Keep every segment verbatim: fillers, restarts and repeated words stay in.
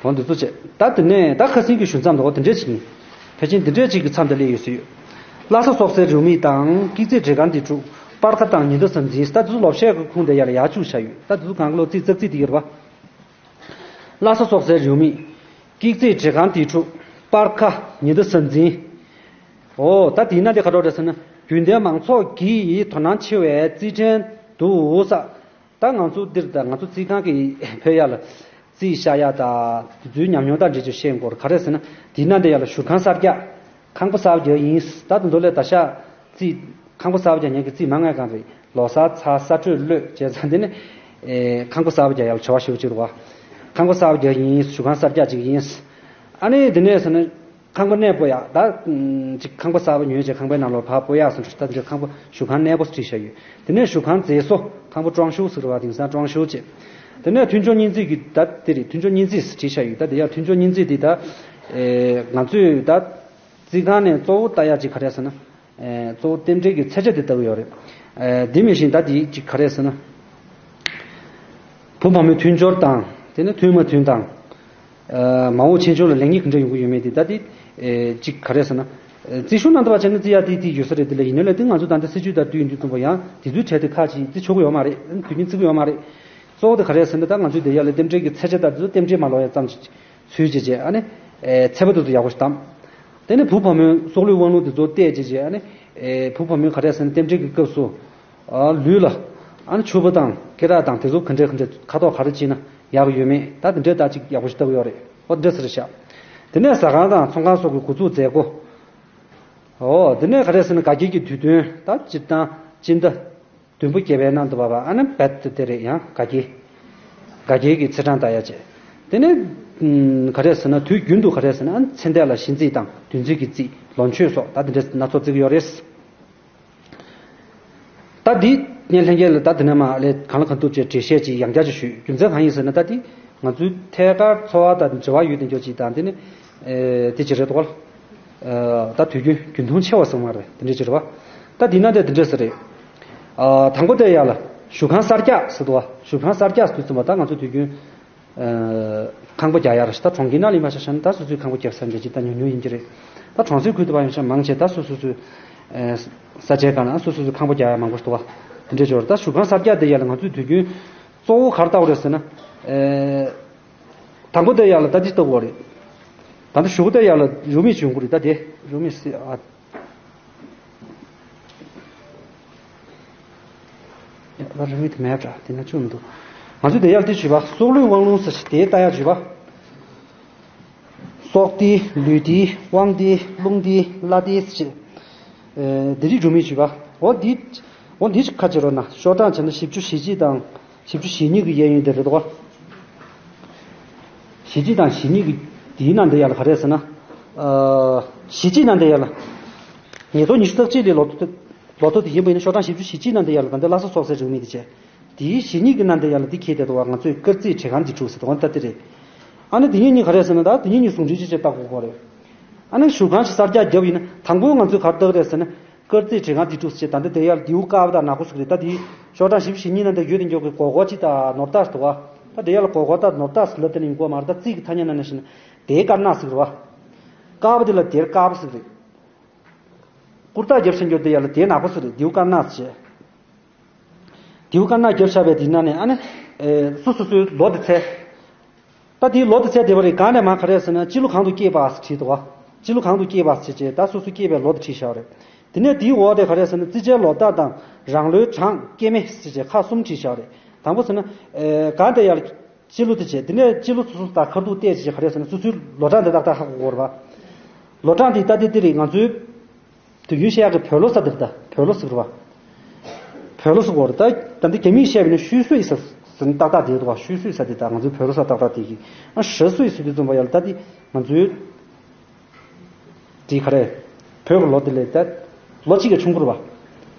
འོ་འདི་ཚོ་བྱས། ད་དེ་ནས་ད་ཁ་སང་གི་ཞུ་མཚམས་དེ་འོ་དེ་འདྲས་ཅིག་ཡིན། ཕལ་ཆེར་འདི་འདྲས་ཅིག་གི་མཚམས་དེ་སླེབས་ཡོད་ས་ཡོད། བླ་གཟའ་སྲོག་སེར་རེའུ་མིག་དང་ཀེག་རྩེ་བྲེ་གང་སྡིག་གྲུབ། སྤར་ཁ་དང་ཉི་ཟླ་གཟའ་འཛིན། ད་དེ་ཚོ་ལོ་ཤས་ཀྱི་ཁུངས་དེ་ཡར་ལ་ཡར་བཅུག་བཞག་ཡོད། ད་དེ་ཚོ་གང་ག་ལོ་རྩིས་ཙག་ཙིག་དེ་ཡོད་རེད་པ། བླ་གཟའ་སྲོག་སེར་རེའུ་མིག་ཀེག་རྩེ་བྲེ་གང་སྡིག་གྲུབ། སྤར་ཁ་ཉི་ཟླ་གཟའ་འཛིན། འོ་ད་དེའི་ནང་དེ་ག་རེ་རེད་ཟེར་ན། རྒྱུན་ལྡན་མང་ཚོགས་ཀྱིས་དོ་སྣང་ཆེ་བའི་རྩིས་ཕྲན་འདུག་ས། ད་ང་ཚོ་འདིར་ད་ང་ཚོ་རྩིས་ཁང་གི་ཕོ་ཡ་ལ་རྩིས་བཞག་ཡ་ད་དེ་ཚོའི་ཉམས་མྱོང་དང་འབྲེལ་གྱི་བཤད་དགོས་རེད། ག་རེ་ཟེར་ན། དེའི་ནང་དེ་ཡ་ལ་བཞུགས་ཁང་གསར་རྒྱག་ཁང་པ་གསར་པ་རྒྱག་ཡིན། ད་དུང་མདོ་ལས་ད་ཤག་རྩིས་ཁང་པ་གསར་པ་རྒྱག་མཁན་གྱི་རྩིས་མང་ང་གང་རེད། ལོ་གསར་ཚར། གསར་སྤྲོས་གློད་བྱས་ཙང་དེ་ནི་ཨེ་ཁང་པ་གསར་པ་རྒྱག་ཡ་ལ་བྱ་བ་ཞེ་པོ་ཅིག་རེད་བ། ཁང་པ་གསར་པ་རྒྱག་ཡིན། བཞུགས་ཁང་གསར་རྒྱག་ཅིག་ཡིན། ཨ་ནི་དེ་ནས་ཟེར་ན། ཁང་པ་གནས་སྤོ་ཡག་ད་ཅིག་ཁང་པ་གསར་པ་ཉོས་བྱས་ཁང་པའི་ནང་ལོགས་ཕར་སྤོ་ཡག་སོང་ད་འདི་ཁང་པ་བཞུགས་ཁང་གནས་སྤོ་བྲིས་བཞག་ཡོད། དེ་ནས་བཞུགས་ཁང་མཛེས་བཟོ་ཁང་པ་ཀྲོང་ཤུ་ཟེར་བ་དེང་སང་ཀྲོང་ཤུ་བྱས། དེ་ནས་མཐུན་སྦྱོར་སྙིང་བརྩེ་གི་ད་དེ་རེད། མཐུན་སྦྱོར་སྙིང་བརྩེ་བྲིས་བཞག་ཡོད། ད་དེ་ཡང་མཐུན་སྦྱོར་སྙིང་བརྩེ་དེ་ད་ང་ཚོས་ད་རྩིས་ཁང་ནས་གཙོ་བོ་ལྟ་ཡག་ཅིག་ག་རེ་ཟེར་ན། གཙོ་བོ་རྟེན་འབྲེལ་གྱི་ཚད་ཆ་དེ་ལྟ་གི་ཡོད་རེད། དེ་མི་བཞིན་ད་དེ་ཅིག་ག་རེ་ཟེར་ན། བུ་བུ་མོའི་མཐུན་སྦྱོར་དང་དེ་ནས་མཐུན་མ་མཐུན་དང་། མ་འོངས་ཕྱི་འབྱོར་ལ་ལེགས་ཉེས་ག་འདྲ་ཡོང་གི་ཡོད་མེད་དེ་ད་དེ་ཅིག་ག་རེ་ཟེར་ན། རྩིས་ཤོག་ནང་ལྟ་བ་བྱས་ན་རྩིས་ཡག་དེ་དེ་ཡོད་ས་རེད། དེ་ལ་ཡིན་ནའི་ལ་དེ་ང་ཚོ་ད་ལྟ་སྲིད་ཇུས་དང་བསྟུན་ཡོང་དུས་ཙམ་པ་ཡང་དེ་ཚོའི་གྲས་དེ་ཁག་ཅིག་རྩིས་ཆོག་གི་ཡོད་མ་རེད། དུས་རྒྱུན་བརྩི་གི་ཡོད་མ་རེད། གཙོ་བོ་དེ་ག་རེ་ཟེར་ན་ད་ང་ཚོས་དེ་ཡ་ལ་རྟེན་འབྲེལ་གྱི་ཚད་ཆ་དང་དེ་ཚོ་རྟེན་འབྲེལ་མ་ལོག་ཡ་ཙམ་ཅིག་ཚུལ་བྱེད་བྱས། ཨ་ནི་ཚད་པ་དེ་ཚོ་ཡག་པོ་ཞིག་བདམས། དེ་ནས་བུ་བུ་མོའི་སྲོག་ལུས་དབང་ལུང་དེ་ཚོ་བལྟས་བྱས་བྱས། ཨ་ནི་བུ་བུ་མོའི་ག་རེ་ཟེར་ན་རྟེན་འབྲེལ་གྱི་སྐབས་སུ། ལུས་ལ། ཨ་ནི་ཕྱུ་པ་དང་སྐེ་རགས་དང་དེ་ཚོ་ག་འདྲས་ག་འདྲས་ཁ་དོག་ག་རེ་བྱས་ན་ཡག་གི་ཡོད་མེད་ད་དེ་འདྲས་ད་ཅིག་ཡག་པོ་ཞིག་ལྟ་གི་ཡོད་རེད། ཨོ་འདྲས་ཟེར་བཞག་དེ་ནས་ཟ་ཁང་དང་ཚོང་ཁང་སོགས་ཀྱི་འགོ་འཛུགས་མཛད་སྒོ། ཨོ་དེ་ནས་ག་རེ་ཟེར་ན་དགའ་སྐྱིད་ཀྱི་དུས་སྟོན་ད་སྤྱིར་བཏང་སྤྱི་ཟླ་བདུན་པོ་བརྒྱད་པའི་ནང་དུ་བབས་པ། ཨ་ནི་བེད་དེ་རེད། ཡང་དགའ་སྐྱིད། དགའ་སྐྱིད་ཀྱི་ཚེས་གྲངས་ལྟ་ཡ་བྱས། དེ་ནས་ག་རེ་ཟེར་ན་དུས་རྒྱུན་དུ་ག་རེ་ཟེར་ན་ཨ་ནི་ཚེ་འདས་ལ་བྱིན་རྩིས་དང་བདུན་ཚིགས་ཀྱི་རྩིས་ལོ་མཆོད་སོགས་ད་དེ་འདྲས་སྣ་ཚོགས་བརྩི་གི་ཡོད་རེད། ད་འདི་ངས་ལྷན་རྒྱས་ལ་ད་འདི་ནས་མ་ལས་གང་ལ་གང་ཐུབ་ཅེས་འགྲེལ་བཤད་ཅིག་ཡང་བསྐྱར་ཅིག་ཞུས། རྒྱུ་མཚན་གང་ཡིན་ཟེར་ན་ད་འདི་ང་ཚོའི་ཐད་ཀར་འཚོ་བ་དང་འབྲེལ་བ་ཡོད་དེ་འགྱོ་ཅིག་དང་དེ་ནི་དེ་ཅི་རེད་དོ། ད་དུས་རྒྱུན་རྒྱུན་མཐོང་ཆེ་བ་སོང་མ་རེད། དེ་འདྲས་ཅི་རེད་བ། ད་འདི་ན་དེ་འདི་འདྲས་ཟེར་རེད། དང་པོ་དེ་ཡ་ལ་བཞུགས་ཁང་གསར་རྒྱག་ཟེར་དོ། བཞུགས་ཁང་གསར་རྒྱག་ཟེར་དུས་ཙམ་པ་ད་ང་ཚོ་དུས་རྒྱུན། ཁང་པ་རྒྱག་ཡ་ར་ཞིག་ད་གྲོང་ཁྱེར་ནང་ལ་ཡིན་པ་ཤ་ཤ་ན་ད་སོ་སོའི་ཁང་པ་རྒྱབ་ས་འདྲ་ཅིག་ད་ཉུང་ཉུང་ཡིན་གྱི་རེད། ད་གྲོང་གསེབ་ཁུལ་དུ་བ་ཡིན་ཤ་མང་ཆེ་ད་སོ་སོ་སོའི་ས་ཆའི་སྒང་ལ་སོ་སོ་སོའི་ཁང་པ་རྒྱག་ཡ་མང་པོ་ཞིག་འདུག་བ། དེ་འདྲས་འབྱོར་ད་བཞུགས་ཁང་གསར་རྒྱག་དེ་ཡ་ལ་ང་ཚོའི་དུས་རྒྱུན་གཙོ་བོ་ག་རེ་ལྟ་བ་རེད་ཟེར་ན། དང་པོ་དེ་ཡ་ལ་ད་འདི་ལྟ་བ་རེད། ད་ལྟ་གཞུག་གུ་དེ་ཡ་ལ་རེའུ་མིག་བྱུང་གི་རེད། ད་དེ་རེའུ་མིག་སི་ཨ། ཡ་ད་རེའུ་མིག་དེ་མེད་འདྲ་དེ་ན་བཅུག་མི་འདུག་ང་ཚོས་དེ་ཡར་དེ་བྱུས་པ་སྲོག་ལུས་དབང་ལུང་ཟེར་ཞིག་དེ་ལྟ་ཡ་བྱུས་པ། སྲོག་དེ་ལུས་དེ་དབང་དེ་རླུང་དེ་བླ་དེ་ཟེར་ཞིག་དེ་རིགས་རེའུ་མིག་བྱུས་པ། འོ་འདི་འོ་འདི་ཞིག་ཁ་ཕྱེ་རོགས་གནང་། ཤོག་གྲངས་བྱས་ན་བཞི་བཅུ་ཞེ་གཅིག་དང་། བཞི་བཅུ་ཞེ་གཉིས་ཀྱི་གཡས་གཡོན་དེ་རེད་དོ། ཞེ་གཅིག་དང་ཞེ་གཉིས་ཀྱི་དེའི་ནང་དེ་ཡ་ལ་ག་རེ་ཟེར་ན། ཨ། ཞེ་གཅིག་ནང་དེ་ཡ་ལ། ཉིས་སྟོང་ཉི་ཤུ་རྩ་གཅིག་ལོའི་ལོ་ཐོ་ལོ་ཐོ་དེ་ཡིན་པ་ཡིན་ན་ཤོག་གྲངས་བཞི་བཅུ་ཞེ་གཅིག་ནང་དེ་ཡ་ལ་ད་ལྟ་བླ་གཟའ་སྲོག་སེར་རེའུ་མིག་དེ་བྱས། དེའི་ཞེ་གཉིས་ཀྱི་ནང་དེ་ཡ་ལ་དེ་ཁྱེར་བསྡད་དོ་བ། ང་ཚོས་སྐར་རྩིས་བྲེ་གང་འདི་དྲུག་ཟེར་དོ་ད་དེ་རེད། ཨ་ནི་དེ་གཉིས་གཉིས་ག་རེ་ཟེར་ན་ད་དེ་གཉིས་གཉིས་ཟུང་འབྲེལ་ཅིག་བྱས་བཏགས་དགོས་ཀྱི་རེད། ཨ་ནི་བཞུགས་ཁང་ཞིག་གསར་རྒྱག་བརྒྱབ་ཡིན་ན་དང་པོ་ང་ཚོས་ག་རེ་བཏགས་རེད་ཟེར་ན། སྐར་རྩིས་བྲེ་གང་འདི་དྲུག་ཟེར་ད་ལྟ་དེ་ཡར་རྡེའུ་དཀར་པོ་དང་ནག་པོ་ཟེར་གི་རེད། ད་དེ་ཤོག་གྲངས་བཞི་བཅུ་ཞེ་གཉིས་ནང་དེ་ཡོད་དེ་འཇོག་གི་གོར་གོར་གཅིག་དང་ནོར་རྟགས་ཟེར་བ། ད་དེ་ཡར་ལ་གོར་གོར་དང་ནོར་རྟགས་ཟེར་ལབ་དེ་ནི་ཡིན་གོ་མ་རེད། ད་རྩིས་ཀྱི་ཐ་སྙད་ནང་ནས་བཤད་ན་དེའི་དཀར་ནག་ཟེར་གི་རེད་བ། དཀར་པོ་དེ་ལ་དེར་དཀར་པོ་ཟེར་གི་རེད། སྐུར་རྟགས་རྒྱབ་ཤིང་འགྱུར་དེ་ཡར་ལ་དེ་ནག་པོ་ཟེར་རེད། རྡེའུ་དཀར་ནག་ཟེར། རྡེའུ་དཀར་ནག་རྒྱབ་བཞག་པའི་དེའི་ནང་ནས་ཨ་ནི། སོ་སོ་སོའི་ལོ་དེ་འཚོལ། ད་དེའི་ལོ་དེ་ཚད་དེ་བ་རེད། གང་ནས་མར་ག་རེ་ཟེར་ན་སྤྱི་ལོ་གང་དུ་སྐྱེས་པ་ཟེར་བྲིས་འདུག་བ། སྤྱི་ལོ་གང་དུ་སྐྱེས་པ་ཟེར་བྱས་ད་སོ་སོ་སྐྱེས་པའི་ལོ་དེ་བྲིས་བཞག་པ་རེད། དེ་ནས་དེའི་འོག་དེ་ག་རེ་ཟེར་ན་རྩིས་ཆའི་ལོ་རྟགས་དང་རང་ལོའི་གྲངས་སྐྱེས་མེད་ཟེར་བྱས་ཁག་གསུམ་བྲིས་བཞག་པ་རེད། དང་པོ་ཟེར་ན། གང་དེ་ཡར་སྤྱི་ལོ་དེ་བྱས། དེ་ནས་སྤྱི་ལོ་སོ་སོ་དང་ཁ་ཐུག་བལྟས་བྱས་ག་རེ་ཟེར་ན་སོ་སོའི་ལོ་གྲངས་དེ་ཏག་ཏག་ཧ་གོ་དགོས་རེད་བ། ལོ་གྲངས་དེ་ད་དེ་དེ་རེད། ང་ཚོའི། དུས་རྒྱུན་བཤད་ཡག་གི་བོད་ལོ་ས་དེར་ད་བོད་ལོ་ཟེར་བ། བོད་ལོ་ཟེར་བ་རེད། ད་ད་འདི་རྒྱ་མིས་བཤད་པ་ཡིན་ན་ཤུའི་སུའི་ས་ཟེར་ན་ཏག་ཏག་དེ་འདུག་བ། ཤུའི་སུའི་ས་དེ་ད་ང་ཚོའི་བོད་ལོ་ས་ཏག་ཏག་དེ་གི་ཨ་ཧྲི་སུའི་ས་དེ་འཛོམས་པ་ཡ་ལ་ད་དེ་ང་ཚོའི་དེ་ག་རེ་བོད་ཀྱི་ལོ་དེ་ལས་ད་ལོ་གཅིག་གི་ཆུང་ཀུ་རེད་བ།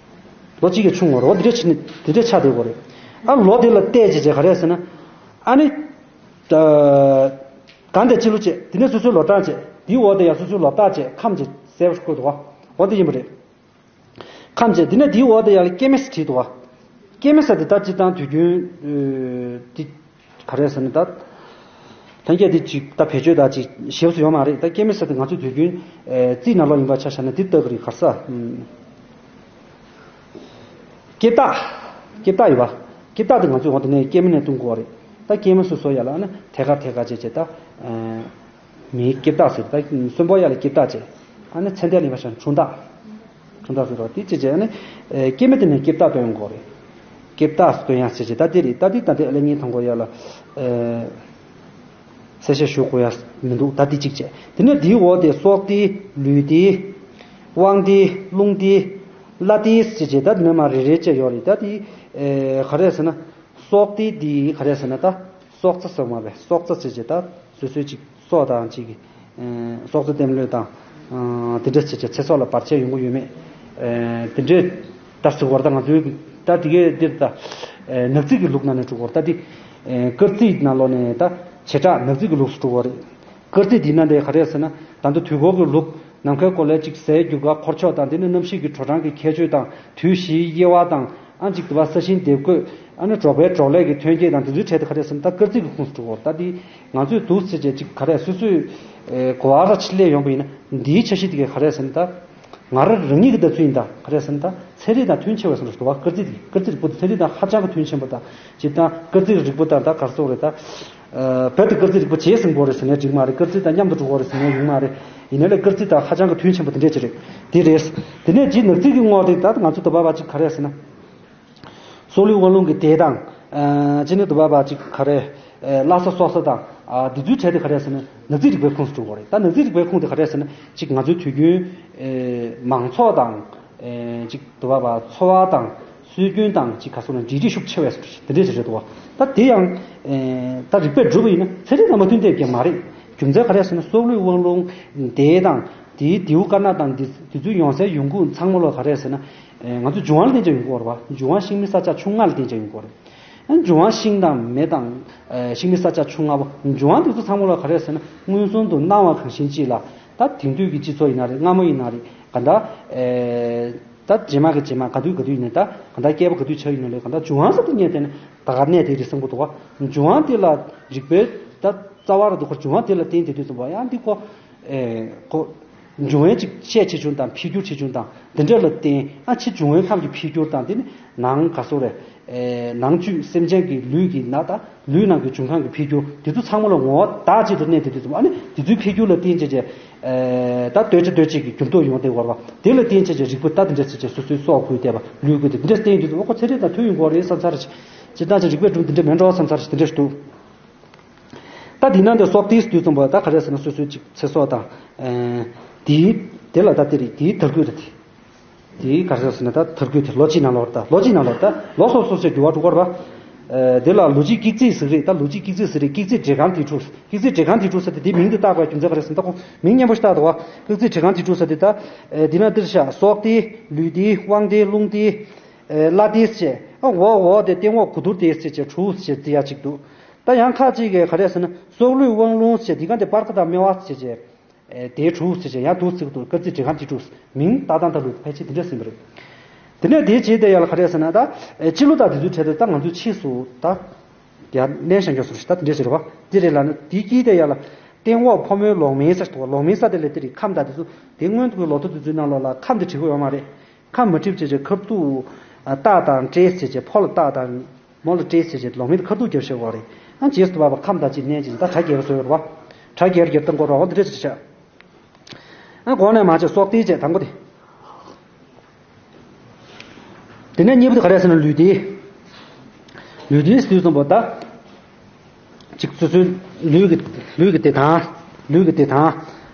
ལོ་གཅིག་གི་ཆུང་ངུ་རེད་བ། དེ་འདྲས་ཆེ་ནི་དེ་འདྲས་ཆགས་བསྡད་ཡོད་རེད། ཨ་ལོ་དེ་ལ་བལྟས་བྱས་བྱས་ག་རེ་ཟེར་ན་ཨ་ནི། གང་དེ་སྤྱི་ལོ་བྱས། དེ་ནས་སོ་སོའི་ལོ་གྲངས་བྱས། དེའི་འོག་དེ་ཡང་སོ་སོའི་ལོ་རྟགས་བྱས། ཁམས་བྱས་གསལ་པོ་ཞིག་བཀོད་འདུག་བ། འོ་དེ་ཡིན་པ་རེད། ཁམས་བྱས། དེ་ནས་དེའི་འོག་དེ་ཡང་ལ་སྐྱེ་མེད་ཟེར་བྲིས་འདུག་བ། སྐྱེ་མེད་ཟེར་དེ་ད་སྤྱིར་བཏང་དུས་རྒྱུན། དེ་ག་རེ་ཟེར་ན་ད། ལྷ་ སངས་རྒྱས་དེ་ཅིག་ད་བེད་སྤྱོད་ད་ཅིག་ཞེ་པོ་ཡོད་མ་རེད། ད་སྐྱེ་མེད་ཟེར་དེ་ང་ཚོས་དུས་རྒྱུན་རྩིས་ནང་ལོགས་ཡིན་པ་ཆ་བཞག་ན་དེ་ལྟ་གི་རེད། ག་རེ་ཟེར། སྐྱེ་རྟགས། སྐྱེ་རྟགས་ཡོད་པ། སྐྱེ་རྟགས་དེ་ང་ཚོས་འོ་དེ་ནས་སྐྱེ་མེད་ནས་སྟོན་དགོས་པ་རེད། ད་སྐྱེ་མེད་སོ་སོ་ཡ་ལ་ཨ་ནི་ཐད་ཀར་ཐད་ཀར་བྱས་བྱས་ད། མིའི་སྐྱེ་རྟགས་ཟེར། ད་གསོན་པོ་ཡ་ལ་སྐྱེ་རྟགས་བྱས། ཨ་ནི་ཚེ་འདས་ལ་ཡིན་པ་ཆ་འཁྲུངས་རྟགས། འཁྲུངས་རྟགས་ཟེར་བ་དེ་བྱས་བྱས་ཨ་ནི། སྐྱེ་མེད་དེ་ནས་སྐྱེ་རྟགས་སྟོན་དགོས་རེད། སྐྱེ་རྟགས་སྟོན་ཡ་བྱས་བྱས་ད་དེ་རེད། ད་དེ་ད་དེ་ཨ་ལས་ངན་དང་པོ་ཡ་ལ། གསལ་བཤད་ཞུ་དགོས་ཡ་མི་འདུག་ད་འདི་གཅིག་བྱས། དེ་ནས་འདིའི་འོག་དེ་སྲོག་ཏི། ལུས་ཏི། དབང་ཏི། རླུང་ཏི། ལྷ་ཏི་ཟེར་བྱས་ད་འདི་ནས་མར་རེ་རེ་བྱས་ཡོད་རེད། ད་འདི་ག་རེ་ཟེར་ན། སྲོག་ཏི་འདི་ག་རེ་ཟེར་ན་ད། སྲོག་རྩ་ཟེར་མ་རེད། སྲོག་རྩ་ཟེར་བྱས་ད་སོ་སོའི་ཅིག་སྲོག་དང་ཅིག་སྲོག་རྩ་ལྟེམ་ལོས་དང་། དེ་འདྲ་བྱས་བྱས་ཚེ་སྲོག་ལ་བར་ཆད་ཡོང་གི་ཡོད་མེད། དེ་འདྲས། ད་ཟེར་བར་ད་ང་ཚོའི་ད་དེ་གའི་འདིར་ད། ནག་རྩིས་ཀྱི་ལུགས་ནང་ནས་འགྲོ་བར་ད་དེ། སྐར་རྩིས་ནང་ལོགས་ནས་ད་བྱེ་བྲག་ནག་རྩིས་ཀྱི་ལུགས་སུ་འགྲོ་བ་རེད། སྐར་རྩིས་འདི་ན་འདི་ག་རེ་ཟེར་ན་ད་ལྟ་དུས་འཁོར་གྱི་ལུགས་ནམ་མཁའི་གོ་ལའི་གཅིག་ཟས་རྒྱུ་ག་འཁོར་ཕྱོགས་དང་དེ་ནི་གནམ་གཤིས་ཀྱི་དྲོ་གྲང་གི་ཁྱད་ཆོས་དང་དུས་བཞིའི་དབྱེ་བ་དང་ཨ་གཅིག་ཏུ་བ་ས་ཞིང་འདེབས་བཀོད་ཨ་ནི་འབྲོག་པའི་འབྲོག་ལས་ཀྱི་ཐོན་སྐྱེད་དང་དེ་ཚོའི་གྲས་དེ་ག་རེ་ཟེར་ན་ད་སྐར་རྩིས་ཀྱི་ཁོངས་སུ་འགྲོ་བར་ད་དེ་ང་ཚོས་འདུག་ཟེར་བྱས་གཅིག་ག་རེ་སོ་སོས་གོ་བ་ར་ཆི་ལས་ཡོང་པ་ཡིན་ན་འདིའི་འཆར་གཞི་དེ་ག་ག་རེ་ཟེར་ན་ད། ང་རང་རང་ཉིད་ཀྱི་ལྟ་ཚུལ་ཡིན་ད་ག་རེ་ཟེར་ན་ད་ཚན་རིག་དང་མཐུན་ཆེ་བ་ཟེར་ན་རེད་བ། སྐར་རྩིས་དེ་སྐར་རྩིས་རིག་པོ་དེ་ཚན་རིག་དང་ཧ་ཅང་གི་མཐུན་ཆེན་པོ་དང་སྤྱིར་བཏང་སྐར་རྩིས་རིག་པོ་དང་ད་ག་རེ་ཟེར་རེད་ད། བོད་དུ་སྐར་རྩིས་རིག་པོ་བྱས་ཟིན་པོ་རེད་ཟེར་ནས་འགྲིག་མ་རེད། སྐར་རྩིས་དང་མཉམ་དུ་འགྲོ་དགོས་རེད་ཟེར་ནས་ཡོང་མ་རེད། ཡིན་ནའི་ལས་སྐར་རྩིས་དང་ཧ་ཅང་གི་མཐུན་ཆེན་པོ་དེ་འདྲས་ཅིག་རེད། དེ་རེད། དེ་ནས་རྗེས་ནག་རྩིས་ཀྱི་ངོས་དེ་ད་ང་ཚོ་ད་བར་བ་ཅིག་ག་རེ་ཟེར་ན། སྲོག་ལུས་དབང་རླུང་གི་སྡེ་དང་། ཅི་ནི་དུ་བ་བ་ཅིག་ག་རེ། བླ་གཟའ་སྲོག་གཟའ་དང་། འདི་ཚོའི་གྲས་དེ་ག་རེ་ཟེར་ན་ནག་རྩིས་རིག་པའི་ཁོངས་སུ་འགྲོ་གི་རེད། ད་ནག་རྩིས་རིག་པའི་ཁོངས་དེ་ག་རེ་ཟེར་ན་ཅིག་ང་ཚོའི་དུས་རྒྱུན། མང་ཚོགས་དང་། ཅིག་དུ་བ་བ་འཚོ་བ་དང་སྲོལ་རྒྱུན་དང་ཅིག་ག་སོགས་ན་འབྲེལ་འདྲིས་ཤུགས་ཆེ་བས་དེ་འདྲས་ཅིག་རེད་དོ། ད་དེ་ཡང་། ད་རིག་པས་བསྒྲུབས་པ་ཡིན་ན་ཚན་རིག་དང་མ་མཐུན་ཐབས་ཀྱི་མ་རེད། རྒྱུ་མཚན་ག་རེ་ཟེར་ན་སྲོག་ལུས་དབང་རླུང་སྡེ་དང་དེའི་དེའུ་དཀར་ནག་དང་དེ་དེ་ཚོའི་ཡོང་སའི་ཡོང་ཁུངས་ཚང་མ་ལོ་ག་རེ་ཟེར་ན། ང་ཚོ་འབྱུང་བ་ལ་བརྟེན་ཅིག་ཡོང་གི་ཡོད་རེད་བ། འབྱུང་བ་ཤིང་མི་ས་ཆ་ཆུ་ལྔ་ལ་བརྟེན་ཅིག་ཡོང་གི་ཡོད་རེད། འབྱུང་བ་ཤིང་དང་མེ་དང་། ཤིང་མི་ས་ཆ་ཆུ་ལྔ་པོ་འབྱུང་བ་འདི་ཚོ་ཚང་མ་ལ་ག་རེ་ཟེར་ན་མངོན་སུམ་དུ་སྣང་བ་གང་ཞིག་ཅིག་ལ་ད་དེང་དུས་ཀྱི་སྤྱི་ཚོགས་ཡིན་ན་རེད། སྔ་མོ་ཡིན་ན་རེད། ག་འདྲ། ད་རྗེས་མ་གི་རྗེས་མ་ག་དུས་ག་དུས་ཡིན་ན་ད་ག་འདྲ་སྐྱེས་པ་ག་དུས་ཆགས་ཡིན་ན་རེད། ག་འདྲ་འབྱུང་བ་ཟེར་དེ་རྙེད་དེ་ནི་ད་ག་གནས་དེ་རེད་བསམ་གི་འདུག་བ། འབྱུང་བ་དེ་ལ་རིག་པའི་ད་རྩ་བ་ར་འདུག་གོ་འབྱུང་བ་དེ་ལ་བརྟེན་དེ་དུས་ཙམ་པ་ཡང་འདི་ཁོ། ཨེ་ཁོ། འབྱུང་བའི་ཅིག་ཤས་ཆེ་ཆུང་དང་འཕེལ་འགྱུར་ཆེ་ཆུང་དང་འདི་འདྲ་ལ་བརྟེན་ཨ་ཕྱི་འབྱུང་བའི་ཁམས་ཀྱི་འཕེལ་འགྱུར་དང་དེ་ནི་ནང་ག་སོགས་རེད། ཨེ་ནང་བཅུད་སེམས་ཅན་གྱི་ལུས་ཀྱི་ནང་དང་ལུས་ནང་གི་འབྱུང་ཁམས་ཀྱི་འཕེལ་འགྱུར་དེ་ཚོ་ཚང་མ་ལ་ངོ་བོ་བདག་གཅིག་ཏུ་གནས་དེ་དུས་ཙམ་ཨ་ནི་དེ་ཚོའི་འཕེལ་འགྱུར་ལ་བརྟེན་བྱས་བྱས། ཨེ་ད་ལྟོས་བཅས་ལྟོས་བཅས་ཀྱི་འགྱུར་ལྡོག་ཡོང་བསྡད་ཡོད་རེད་བ། དེ་ལ་བརྟེན་བྱས་བྱས་རིག་པ་ད་དེ་འདྲ་ཚེ་བཅས་སོ་སོའི་སྲོག་བསྐུལ་བསྡད་པ་ལུས་བསྐུལ་དེ་དེ་འདྲ་བརྟེན་དུས་ཙམ་ཨ་ཁོ་ཚན་རིག་དང་མཐུན་ཡོང་གི་རེད་བསམ་ཚར། ཇི་ལྟར་ཅིག་རིག་པས་བསྒྲུབས་དེ་འདྲ་མིན་འགྲོ་བསམ་ཚར་དེ་འདྲ་ཞིག་འདུག་ད་འདི་ནང་དུ་སྲོག་ཏིས་དུས་ཙམ་པ་ད་ག་རེ་ཟེར་ན་སོ་སོའི་ཅིག་ཚེ་སྲོག་དང་། དེའི་དེ་ལ་ད་དེ་རེད། དེའི་དར་རྒུད་རེད། དེའི་ག་རེ་ཟེར་ན་ད་དར་རྒུད་དེ་ལོ་གཅིག་ནང་ལོགས་ད་ལོ་གཅིག་ནང་ལོགས་ད་ལོ་སོ་སོ་སོའི་འགྱུར་བ་འགྲོ་གི་རེད་པ། དེ་ལ་ལུས་སྤྱིའི་སྐྱེད་རྩིས་ཟེར་གི་རེད། ད་ལུས་སྤྱིའི་སྐྱེད་རྩིས་ཟེར་རེད། སྐྱེད་རྩིས་འདྲེས་ཁང་དེ་དྲུག་སྐྱེད་རྩིས་འདྲེས་ཁང་དེ་དྲུག་ཟེར་དེ་དེའི་མིང་དེ་བཏགས་པའི་རྒྱུ་མཚན་ག་རེ་ཟེར་ན་ད་ཁོ་མིང་སྙན་པོ་ཞིག་བཏགས་འདུག་བ། སྐྱེད་རྩིས་འདྲེས་ཁང་དེ་དྲུག་ཟེར་དེ་ད་འདི་ན་འདིར་བཞག་སྲོག་ཏི་ལུས་ཏི་དབང་ཏི་རླུང་ཏི། ལྷ་ཏི་ཟེར། འོག་འོག་དེ་སྟེང་འོག་གུ་དུར་ཏི་ཟེར་བྱས་དྲུག་ཟེར་བྱས་དེ་ཡ་གཅིག་འདུག་ད་ཡང་ཁ་ཅིག་གིས་ག་རེ་ཟེར་ན་སྲོག་ལུས་དབང་རླུང་ཟེར་དེ་ག་དེ་སྤར་ཁ་དང་སྨེ་བ་ཟེར་བྱས། དེའི་དྲུག་ཟེར་བྱས་ཡང་དུ་ཚིག་ཏུ་སྐར་རྩིས་འདྲེས་ཁང་དེ་དྲུག་མིང་བཏགས་སྟངས་ད་ལུ་ཕལ་ཆེར་དེ་འདྲ་ཟིན་པ་རེད། དེ་ནས་དེའི་རྗེས་དེ་ཡ་ལ་ག་རེ་ཟེར་ན་ད་སྤྱི་ལོ་དང་དེ་ཚོའི་གྲས་དུ་ད་ང་ཚོའི་ཕྱིས་སུ་ད་ཡར་གནས་བཞེངས་རྒྱུ་སོགས་ད་དེ་འདྲ་ཟེར་བ་དེ་རེད་ལ་ནི་དེའི་དཀྱིལ་དེ་ཡ་ལ་སྟེང་འོག་ཕོ་མོའི་ལོག་མིན་ཟེར་ཏོ། ལོག་མིན་ས་དེ་ལས་དེ་རིགས་ཁམས་དང་དེ་ཚོ་དེ་སྔོན་དུ་ལོ་ཐོ་དེ་ཚོའི་ནང་ལོགས་ལ་ཁམས་དེ་བྲིས་ཀྱི་ཡོད་མ་རེད། ཁམས་མ་བྲིས་བྱས་བྱས་ཁ་ཐུག་སྟག་དང་སྤྲེལ་ཟེར་བྱས་ཕོ་ལ་སྟག་དང་མོ་ལ་སྤྲེལ་ཟེར་བྱས་ལོག་མིན་དུ་ཁ་ཐུག་རྒྱབ་བཞག་པ་རེད། ཨ་རྗེས་སུ་བབ་པ་ཁམས་དང་གཅིག་གནས་ཀྱི་ད་གྲ་རྒྱས་པ་བཟོ་ཡོད་རེད་བ། གྲ་རྒྱས་རྒྱས་བཏང་དགོས་རོགས་འདི་འདྲ་ཅིག་བྱ། ཨ་གོང་ནས་མ་བྱས་སྲོག་ཏི་བྱས་དང་པོ་དེ། དེ་ནས་གཉིས་པ་དེ་ག་རེ་ཟེར་ན་ལུས་ཏི། ལུས་ཏི་ཟེར་དུས་ཙམ་པ་ད། ཅིག་སོ་སོའི་ལུས་ཀྱི་ལུས་ཀྱི་བདེ་ཐང་། ལུས་ཀྱི་བདེ་ཐང་།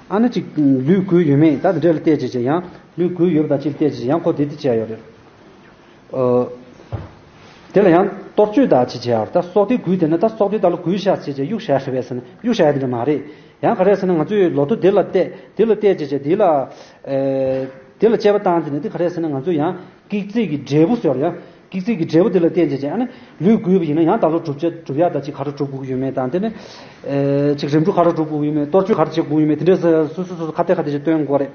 ཨ་ནི་ཅིག་ལུས་འགུལ་ཡོད་མེད་ད་དེ་འདྲ་ལ་བལྟས་བྱས་བྱས་ཡང་ལུས་འགུལ་ཡོད་པ་དང་ཅིག་བལྟས་བྱས་ཡང་ཁོ་དེ་དེ་བྱས་ཡོད་རེད། ཨོ། དེ་ལ་ཡང་གཏོར་བཅོས་དག་ཅིག་བྱས་ཡོད་རེད། ད་སྲོག་དེ་འགུལ་དེ་ན་ད་སྲོག་དེ་ད་ལོ་འགུལ་བཞག་ཅེས་བྱས་གཡུག་བཞག་ཞེས་པས་ཟེར་ན་གཡུག་བཞག་ཡ་དེ་འདྲ་མ་རེད། ཡང་ག་རེ་ཟེར་ན་ང་ཚོས་ལོ་ཐོ་དེ་ལ་བལྟས་དེ་ལ་བལྟས་བྱས་བྱས་དེ་ལ། དེ་ལ་དཔྱད་པ་བཏང་དེ་ནས་དེ་ག་རེ་ཟེར་ན་ང་ཚོས་ཡང་། སྐྱེད་རྩིས་ཀྱི་འབྲས་བུ་ཟེར་ཡང་། སྐྱེད་རྩིས་ཀྱི་འབྲས་བུ་དེ་ལ་བརྟེན་བྱས་བྱས་ཨ་ནི་ལུས་འགུལ་བ་ཡིན་ན་ཡང་ད་ལོ་སྒྲུབ་བྱ་སྒྲུབ་ཡག་དང་ཅིག་ག་རེ་སྒྲུབ་དགོས་ཀྱི་ཡོད་མེད་དང་དེ་ནི། ཅིག་རིམ་གྲོ་ག་རེ་སྒྲུབ་དགོས་ཀྱི་ཡོད་མེད་གཏོར་བཅོས་ག་རེ་བྱེད་དགོས་ཀྱི་ཡོད་མེད་དེ་འདྲས་སོ་སོ་སོ་སོ་ཁ་གཏད་ཁ་གཏད་ཅིག་སྟོན་དགོས་རེད།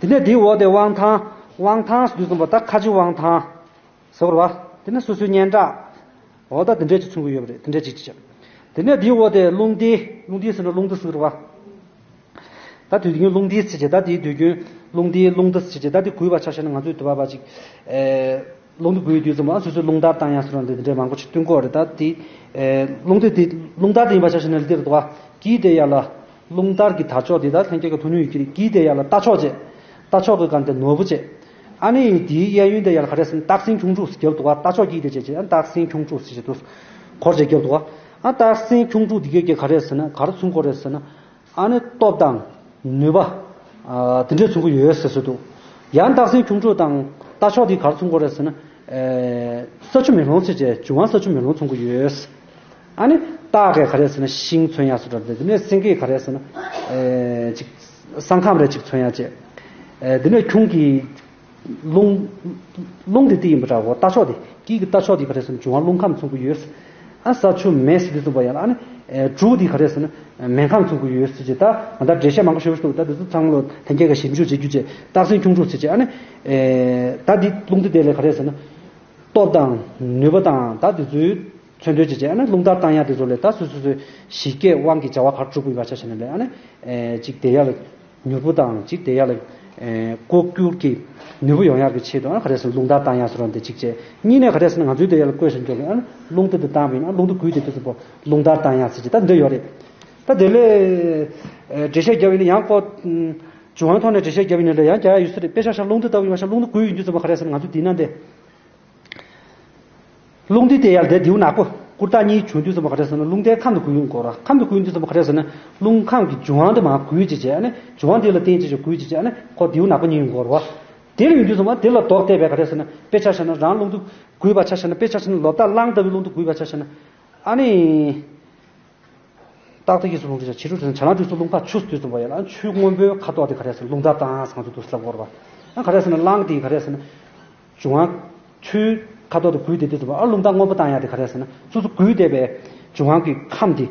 དེ་ནས་དེའི་འོག་དེ་དབང་ཐང་། དབང་ཐང་ཟེར་དུས་ཙམ་པ་ད་ཁ་ཆེ་དབང་ཐང་། ཟེར་བ་རེད་བ། དེ་ནས་སོ་སོའི་སྙན་གྲགས། འོ་ད་དེ་འདྲས་ཅིག་མཚོན་གྱི་ཡོད་པ་རེད། དེ་འདྲས་ཅིག་ཅིག་བྱས། དེ་ནས་དེའི་འོག་དེ་རླུང་རྟའི། རླུང་རྟའི་ཟེར་ན་རླུང་རྟ་ཟེར་བ། ད་དུས་རྒྱུན་རླུང་རྟའི་ཚིག་བྱས། ད་དེའི་དུས་རྒྱུན་རླུང་རྟའི། རླུང་རྟ་ཟེར་བྱས། ད་དེ་བགོས་པ་ཆ་བཞག་ན་ང་ཚོའི་དུ་བ་བ་ཅིག་ཨེ། རླུང་རྟ་བགོས་དུས་ཙམ་པ་སོ་སོའི་རླུང་དར་བཏང་ཡ་ཟེར་བ་འདི་འདྲའི་མང་པོ་ཞིག་སྟོན་གྱི་ཡོད་རེད། ད་དེ་ཨེ། རླུང་རྟ་དེ་རླུང་དར་དེ་ཡིན་པ་ཆ་བཞག་ན་འདིར་དུ་བ་དཀྱིལ་དེ་ཡ་ལ། རླུང་དར་གྱི་དར་ལྕོག་དེ། ད་ལྷན་སྐྱེས་ཀྱི་ཐོག་ནུས་ཡོད་ཀྱི་རེད། དཀྱིལ་དེ་ཡ་ལ་རྟ་མཆོག་བྱས། རྟ་མཆོག་གི་སྒང་དེ་ནོར་བུ་བྱས། ཨ་ནི་དེའི་གཡས་གཡོན་དེ་ཡ་ལ་ག་རེ་ཟེར་ན་སྟག་སེང་ཁྱུང་འབྲུག་ཟེར་རྒྱབ་འདུག་བ། རྟ་མཆོག་དཀྱིལ་དེ་བྱས་བྱས། ཨ། སྟག་སེང་ཁྱུང་འབྲུག་ཟེར་བྱས་འདུག་སྐོར་བྱས་རྒྱབ་འདུག་བ། ཨ། སྟག་སེང་ཁྱུང་འབྲུག་འདི་གས་ཀྱི་ག་རེ་ཟེར་ན་ག་རེ་མཚོན་གྱི་རེད་ཟེར་ན། ཨ་ནི་སྟོབས་དང་ནུས་པ། ཨ། དེ་འདྲས་མཚོན་གྱི་ཡོད་ཟེར་ཟེར་འདུག་ཡང་སྟག་སེང་ཁྱུང་འབྲུག་དང་རྟ་མཆོག་འདི་ག་རེ་མཚོན་གྱི་རེད་ཟེར་ན། ཨེ། ས་ཆུ་མེ་རླུང་ཟེར་བྱས། འབྱུང་བ་ས་ཆུ་མེ་རླུང་མཚོན་གྱི་ཡོད། ཨ་ནི་སྟག་གིས་ག་རེ་ཟེར་ན་ཤིང་མཚོན་ཡ་བཟོ་འདྲ་འདི། དེ་ནས་སེང་གེས་ག་རེ་ཟེར་ན། ཨེ། ཅིག་ས་ཁམས་རེ་ཅིག་མཚོན་ཡ་བྱས། ཨེ། དེ་ནས་ཁྱུང་གི་རླུང་། རླུང་དེ་དེ་ཡིན་པ་འདྲ་བོ། རྟ་མཆོག་དེ། དཀྱིལ་གྱི་རྟ་མཆོག་དེ་ག་རེ་ཟེར་ན་འབྱུང་བ་རླུང་ཁམས་མཚོན་གྱི་ཡོད། ཨ། ས་ཆུ་མེ་ཟེར་དུས་ཙམ་པ་ཡ་ལ། ཨ་ནི་ཨེ། འབྲུག་དེ་ག་རེ་ཟེར་ན་མེ་ཁམས་མཚོན་གྱི་ཡོད་ཟེར་བྱས། ད་ང་ད་འགྲེལ་བཤད་མང་པོ་ཞུ་བ་ཞུ་འདུག་ད་དེ་ཚོ་ཚང་མ་ལོ་ལྷན་རྒྱས་ཀྱིས་ཞིབ་འཇུག་བྱེད་རྒྱུ་བྱས། སྟག་སེང་ཁྱུང་འབྲུག་ཟེར་བྱས། ཨ་ནི་ཨེ། ད་འདི་རླུང་རྟ་དེ་ལ་ག་རེ་ཟེར་ན་སྟོབས་དང་ནུས་པ་དང་ད་དེ་ཚོའི་མཚོན་དོན་བྱེད་བྱས། ཨ་ནི་རླུང་དར་བཏང་ཡ་དེ་ཚོ་ལས་ད་སོ་སོ་སོའི་གཞི་སྐད་དབང་གིས་བྱ་བ་ག་རེ་སྒྲུབ་དགོས་པ་ཆ་བཞག་ན་ལས། ཨ་ནི་ཨེ། ཅིག་དེ་ཡ་ལ་མྱུར་པོ་དང་། ཅིག་དེ་ཡ་ལ་ཨེ། ལྐོག་གྱུར་གྱི་ནུས་པ་ཡོང་ཡག་གི་ཆེད་དུ། ཨ། ག་རེ་ཟེར་ན་རླུང་དར་བཏང་ཡ་ཟེར་བ་འདི་གཅིག་བྱས། གཉིས་ནས་ག་རེ་ཟེར་ན་ང་ཚོའི་དེ་ཡ་ལ་བཀོད་བཞག་རྒྱུ་ལ། ཨ། རླུང་རྟ་དེ་བཏང་བ་ཡིན་ན་རླུང་རྟ་བགོས་དེ་དུས་ཙམ་པ་རླུང་དར་བཏང་ཡ་ཟེར་གྱི་ད་འདི་ཡོད་རེད། ད་དེ་ལས་ཨེ། འགྲེལ་བཤད་བརྒྱབ་ཡིན་ན་ཡང་ཁོ། ཨ། འབྱུང་བའི་ཐོག་ནས་འགྲེལ་བཤད་བརྒྱབ་ཡིན་ན་ལས་ཡང་རྒྱག་ཡ་ཡོད་ས་རེད། དཔེ་ཆ་བཞག་ན་རླུང་རྟ་ལྟ་བུ་ཡིན་པ་ཆ་རླུང་རྟ་བགོས་ཡོང་དུས་ཙམ་པ་ག་རེ་ཟེར་ན་ང་ཚོ་འདི་ན་འདི། རླུང་རྟའི་དེ་ཡར་དེ་རྡེའུ་ནག་པོ་ཀུར་སྟག་གཉིས་བྱུང་དུས་ཙམ་པ་ག་རེ་ཟེར་ན་རླུང་རྟའི་ཁམས་དེ་བགོས་ཡོང་གི་ཡོད་རེད། ཁམས་དེ་བགོས་ཡོང་དུས་ཙམ་པ་ག་རེ་ཟེར་ན་རླུང་ཁམས་ཀྱི་འབྱུང་བ་དེ་མར་བགོས་བྱས་བྱས། ཨ་ནི་འབྱུང་བ་དེ་ལ་བརྟེན་བྱས་བྱས་བགོས་བྱས་བྱས། ཨ་ནི་ཁོ་རྡེའུ་ནག་པོ་གཉིས་ཡོང་གི་ཡོད་རེད་བ། དེ་ལ་ཡོང་དུས་ཙམ་པ་དེ་ལ་ལྡོག་བལྟས་པས་ག་རེ་ཟེར་ན། དཔེ་ཆ་བཞག་ན་རང་རླུང་རྟ་བགོས་པ་ཆ་བཞག་ན། དཔེ་ཆ་བཞག་ན་ལོ་རྟ་གླང་ལྟ་བུའི་རླུང་རྟ་བགོས་པ་ཆ་བཞག་ན། ཨ་ནི། སྟག་རྟ་གཡས་སུ་རླུང་རྟ་བྱ། བྱི་རུ་དྲི་ཟ། བྱ་ལང་དྲུག་སུ་རླུང་ཁ་ཆུ་ཟེར་དུས་ཙམ་པ་ཡ་ལ། ཨ། ཆུ་སྔོན་པོའི་ཁ་དོག་དེ་ག་རེ་ཟེར་ན་རླུང་དར་བཏང་ཟེར་ང་ཚོ་འདུག་སེ་ལབ་ཀྱི་ཡོད་རེད་བ། ཨ། ག་རེ་ཟེར་ན་གླང་དེ་ག་རེ་ཟེར་ན། འབྱུང་བ། ཆུའི་ཁ་དོག་དེ་བགོས་བསྡད་དུས་ཙམ་པ། ཨ། རླུང་དར་སྔོན་པོ་བཏང་ཡ་དེ་ག་རེ་ཟེར་ན་སོ་སོ་བགོས་བསྡད་པའི་འབྱུང་བ་གི་ཁམས་དེ།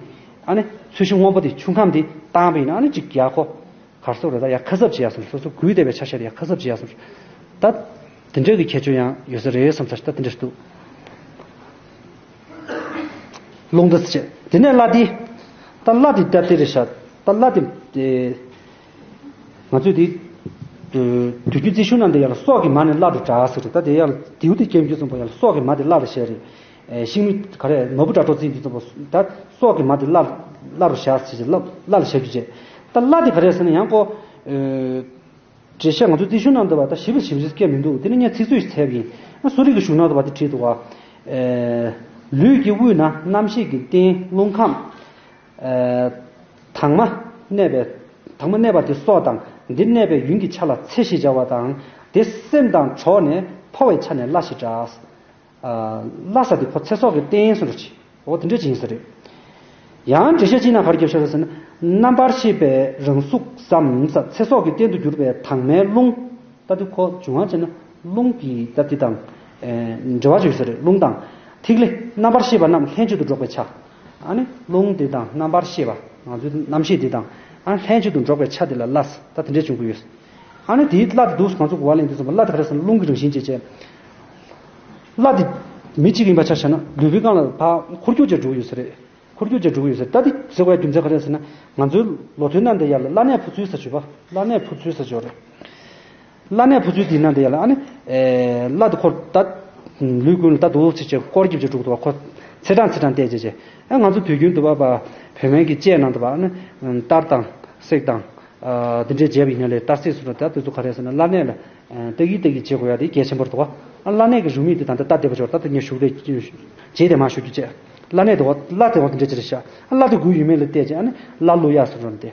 ཨ་ནི་ཚོས་གཞི་སྔོན་པོ་དེ་ཆུ་ཁམས་དེ་བཏང་བ་ཡིན་ན། ཨ་ནི་ཅིག་ཡ་ཁོ། ག་རེ་ཟེར་དགོས་རེད། ད་ཡ་ཁ་གསབ་བྱེད་ཡ་བཟོ་འདྲ། སོ་སོ་བགོས་བསྡད་པའི་ཆ་ཤས་དེ་ཡ་ཁ་གསབ་བྱེད་ཡ་བཟོ་འདྲ། ད་དེ་འདྲ་གི་ཁྱད་ཆོས་ཡང་ཡོད་ས་རེད་བསམ་ས་ཞིག་ད་དེ་འདྲ་ཞིག་འདུག་རླུང་རྟ་ཟེར་བྱས། དེ་ནས་བླ་རྟའི། ད་བླ་དེ་ད་དེ་རེད་ཤག་ད་བླ་དེ། ཨེ། ང་ཚོས་དེ། ཨེ། དུས་རྒྱུན་རྩིས་གཞུང་ནང་དེ་ཡ་ལ་སྲོག་གི་མ་ནི་བླ་རུ་གྲགས་ཟེར་རེད། ད་དེ་ཡ་ལ་རྡེའུ་དེ་སྐྱེ་རྒྱུ་ཙམ་པ་ཡ་ལ་སྲོག་གི་མ་དེ་བླ་རུ་བཞག་རེད། ཨེ། ཤིང་མི་ག་རེ་ནོར་བུ་སྒྲ་སྒྲོགས་རྩིས་རྒྱུ་ཙམ་པ། ད་སྲོག་གི་མ་དེ་བླ། བླ་རུ་བཞག་ཟེར་བྱས། བླ། བླ་ལ་བཞག་རྒྱུ་བྱས། ད་བླ་དེ་ག་རེ་ཟེར་ན་ཡང་ཁོ། ཨེ། འགྲེལ་བཤད་ང་ཚོ་རྩིས་གཞུང་ནང་དུ་བ་ད་ཞིབ་ལ་ཞིབ་ཅིག་སྐད་མི་འདུག་དེ་ནི་ངས་ཚིག་མཛོད་ཞིག་བཙལ་བ་ཡིན། ཨ། གསོ་རིག་གི་གཞུང་ནང་དུ་བ་དེ་བྲིས་འདུག་བ། ཨེ། ལུས་ཀྱི་དབུས་ན་རྣམ་ཤེས་ཀྱི་རྟེན་རླུང་ཁམས། ཨེ། དྭངས་མ་གནས་པའི། དྭངས་མ་གནས་པ་དེ་སྲོག་དང་། འདིར་གནས་པའི་ཡུན་གྱི་ཆ་ལ་ཚེ་ཞེས་བྱ་བ་དང་། དེ་སེམས་དང་གྲོགས་ནས་འཕོ་བའི་ཆ་ནས་བླ་ཞེས་གྲགས། ཨ། བླ་ཟེར་དེ་ཁོ་ཚེ་སྲོག་གི་རྟེན་ཟེར་འདྲ་ཅིག་འོ་དེ་འདྲ་ཅིག་ཡིན་ས་རེད། ཡང་འགྲེལ་བཤད་ཅིག་ནང་ག་རེ་བརྒྱབ་བཞག་ཟེར་ན། རྣམ་པར་ཤེས་པའི་རང་གཟུགས་སམ་ས་ཚེ་སྲོག་གི་རྟེན་དུ་གྱུར་པའི་དྭངས་མའི་རླུང་། ད་དེ་ཁོ་འབྱུང་བ་བྱས་ན་རླུང་གི་ད་དེ་དང་། ཨེ། འབྲེལ་བ་ཅིག་ཡོད་ས་རེད། རླུང་དང་། ཐིག་ལེ་རྣམ་པར་ཤེས་པ་རྣམས་ལྷན་ཅིག་ཏུ་འགྲོགས་པའི་ཆ། ཨ་ནི་རླུང་དེ་དང་རྣམ་པར་ཤེས་པ། ང་ཚོའི་རྣམ་ཤེས་དེ་དང་། ཨ། ལྷན་ཅིག་ཏུ་འགྲོགས་པའི་ཆ་དེ་ལ་བླ་ཟེར། ད་དེ་འདྲས་བྱུང་གི་ཡོད། ཨ་ནི་དེའི་བླ་དེ་འདུག་སེ་ང་ཚོ་གོ་བ་ལེན་དུས་ཙམ་པ་བླ་དེ་ག་རེ་ཟེར་ན་རླུང་གི་རང་བཞིན་བྱས་བྱས། བླ་དེ་མི་གཅིག་ཡིན་པ་ཆ་བཞག་ན་ལུས་པོའི་སྒང་ལ་ཕར་འཁོར་རྒྱུག་བྱས་འགྲོ་གི་ཡོད་ས་རེད། འཁོར་རྒྱུག་བྱས་འགྲོ་གི་ཡོད་ས་རེད། ད་དེ་ཟེར་བའི་རྒྱུ་མཚན་ག་རེ་ཟེར་ན། ང་ཚོའི་ལོ་ཐོའི་ནང་དེ་ཡ་ལ་བླ་གནས་ཕུར་ཚུགས་ཟེར་བྱས་པ། བླ་གནས་ཕུར་ཚུགས་ཟེར་བྱས་རེད། བླ་གནས་ཕུར་ཚུགས་དེའི་ནང་དེ་ཡ་ལ། ཨ་ནི། ཨེ། བླ་དེ་ཁོ་ད་ལུས་ཀུན་ལ་ད་འདུག་སེ་བྱས་བྱས་སྐོར་རྒྱབ་བྱས་འགྲོ་གི་འདུག་བ། ཁོ་ཚེས་གྲངས་ཚེས་གྲངས་བལྟས་བྱས་བྱས། ཨ། ང་ཚོ་དུས་རྒྱུན་དུ་བ་བ་བོད་སྨན་གྱི་དཔྱད་ནང་དུ་བ། ཨ་ནི་གཏར་དང་བསྲེག་དང་། ཨ། འདི་འདྲའི་བྱས་པ་ཡིན་ན་ལས་གཏར་བསྲེག་སོགས་ལ་ད་དེ་ཚོ་ག་རེ་ཟེར་ན་བླ་གནས་ལ། ཨ། ཏག་ཏག་ཏག་ཏག་བྱེད་དགོས་ཡ་དེ་གལ་ཆེན་པོ་རེད་འདུག་བ། ཨ། བླ་གནས་ཀྱི་རུ་མིག་དེ་ད་ལྟ་ལྟ་བསྡད་པ་ཆོག་ད་ལྟ་ངས་ཞུ་བསྡད་རྗེས་དེ་མར་ཞུ་རྒྱུ་བྱས། བླ་གནས་དེ་བ་བླ་དེ་བ་དེ་འདྲ་ཅིག་རེད་ཤག་ཨ། བླ་དེ་དགོས་ཡོད་མེད་ལ་བལྟས་བྱས། ཨ་ནི་བླ་བླུག་ཡ་སོགས་རེད་དེ།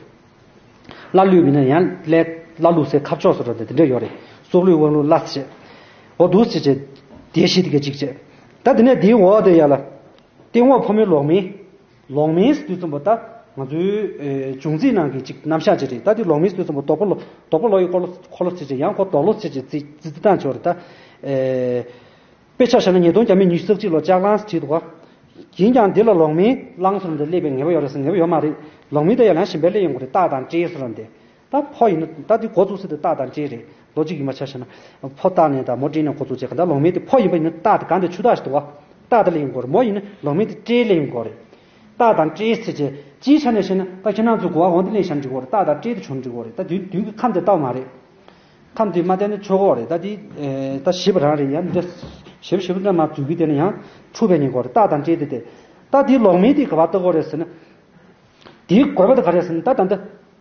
བླ་བླུག་ཡིན་ན་ཡང་བླ་བླ་བླུག་སའི་ཁ་ཕྱོགས་སུ་རེད་དེ་དེ་འདྲ་ཡོད་རེད། སྲོག་བླུག་དབང་བླུག་བླ་ཟེར། འོ་འདུག་ཟེར་བྱས། དེ་བཞི་དེ་ག་གཅིག་བྱས། ད་དེ་ནས་དེའི་འོག་དེ་ཡ་ལ། སྟེང་འོག་ཕོ་མོའི་ལོག་མིན། ལོག་མིན་ཟེར་དུས་ཙམ་པ་ད་ང་ཚོའི་ཨེ་འབྱུང་རྩིས་ནང་གི་ཅིག་རྣམ་གཞག་ཅིག་རེད། ད་དེ་ལོག་མིན་ཟེར་དུས་ཙམ་པ་དོག་པོ་ལོ། དོག་པོ་ལོ་ཡི་འཁོར་ལོ། འཁོར་ལོ་ཟེར་བྱས། ཡང་ཁོ་དོག་ལོ་ཟེར་བྱས་རྩི་རྩི་སྟངས་ཅིག་ཡོད་རེད་ད། ཨེ། དཔེ་ཆ་བཞག་ན་ཉིས་སྟོང་བརྒྱ་མེད་ཉི་ཤུ་རྩ་གཅིག་ལོ་ལྕགས་གླང་ཟེར་བྲིས་འདུག་ག་ཡིན་ཀྱང་འདི་ལ་ལོག་མིན་གླང་ཟེར་འདི་སླེབས་པའི་ངེས་པ་ཡོད་རེད་ཟེར། ངེས་པ་ཡོད་མ་རེད། ལོག་མིན་དེ་ཡང་ལན་གཞན་པའི་སླེབས་ཡོང་གི་རེད། སྟག་དང་སྤྲེལ་ཟེར་འདི། ད་ཕོ་ཡིན་ན་ད་འདི་འགོ་བཙུགས་ས་དེ་སྟག་དང་སྤྲེལ་རེད། ལོ་གཅིག་ཡིན་པ་ཆ་བཞག་ན། ཕོ་སྟག་ནས་དང་མོ་སྤྲེལ་ནས་འགོ་བཙུགས་བྱས། ག་ད་ལོག་མིན་དེ་ཕོ་ཡིན་པ་ཡིན་ན་སྟག་དེ་སྒང་དེ་ཆུ་སྟག་ཞིག་འདུག་ག་སྟག་དེ་སླེབས་ཡོང་གི་རེད། མོ་ཡིན་ན་ལོག་མིན་དེ་སྤྲེལ་སླེབས་ཡོང་གི་རེད། རྟགས་དང་སྤྲེལ་ཟེར་བྱས་སྤྱིའི་ཆ་ནས་བཤད་ན་ད་ཁྱེད་རང་ཚོ་གོ་བ་འོང་དེ་ལེན་བྱ་འགྲིག་གོ་རེད། རྟགས་དང་སྤྲེལ་དེ་བྱུང་འགྲིག་གོ་རེད། ད་དུས་དུས་ཀྱི་ཁམས་དེ་རྟགས་མ་རེད། ཁམས་དེ་མ་བསྟན་ན་ཆོག་གོ་རེད། ད་དེ་ད་ཞིབ་རང་རེད། ཡང་འདི་ཞིབ་ཞིབ་འདྲ་མ་འཛུལ་གི་དེ་ནི་ཡང་འཁྲུག་པའི་ཉེན་ཁ་རེད། རྟགས་དང་སྤྲེལ་དེ་དེ་ད་དེ་ལོག་མིན་དེ་ག་བ་ལྟ་གོ་རེད་ཟེར་ན། དེའི་དགོས་པ་དེ་ག་རེད་ཟེར་ན། ད་ད་ལྟ་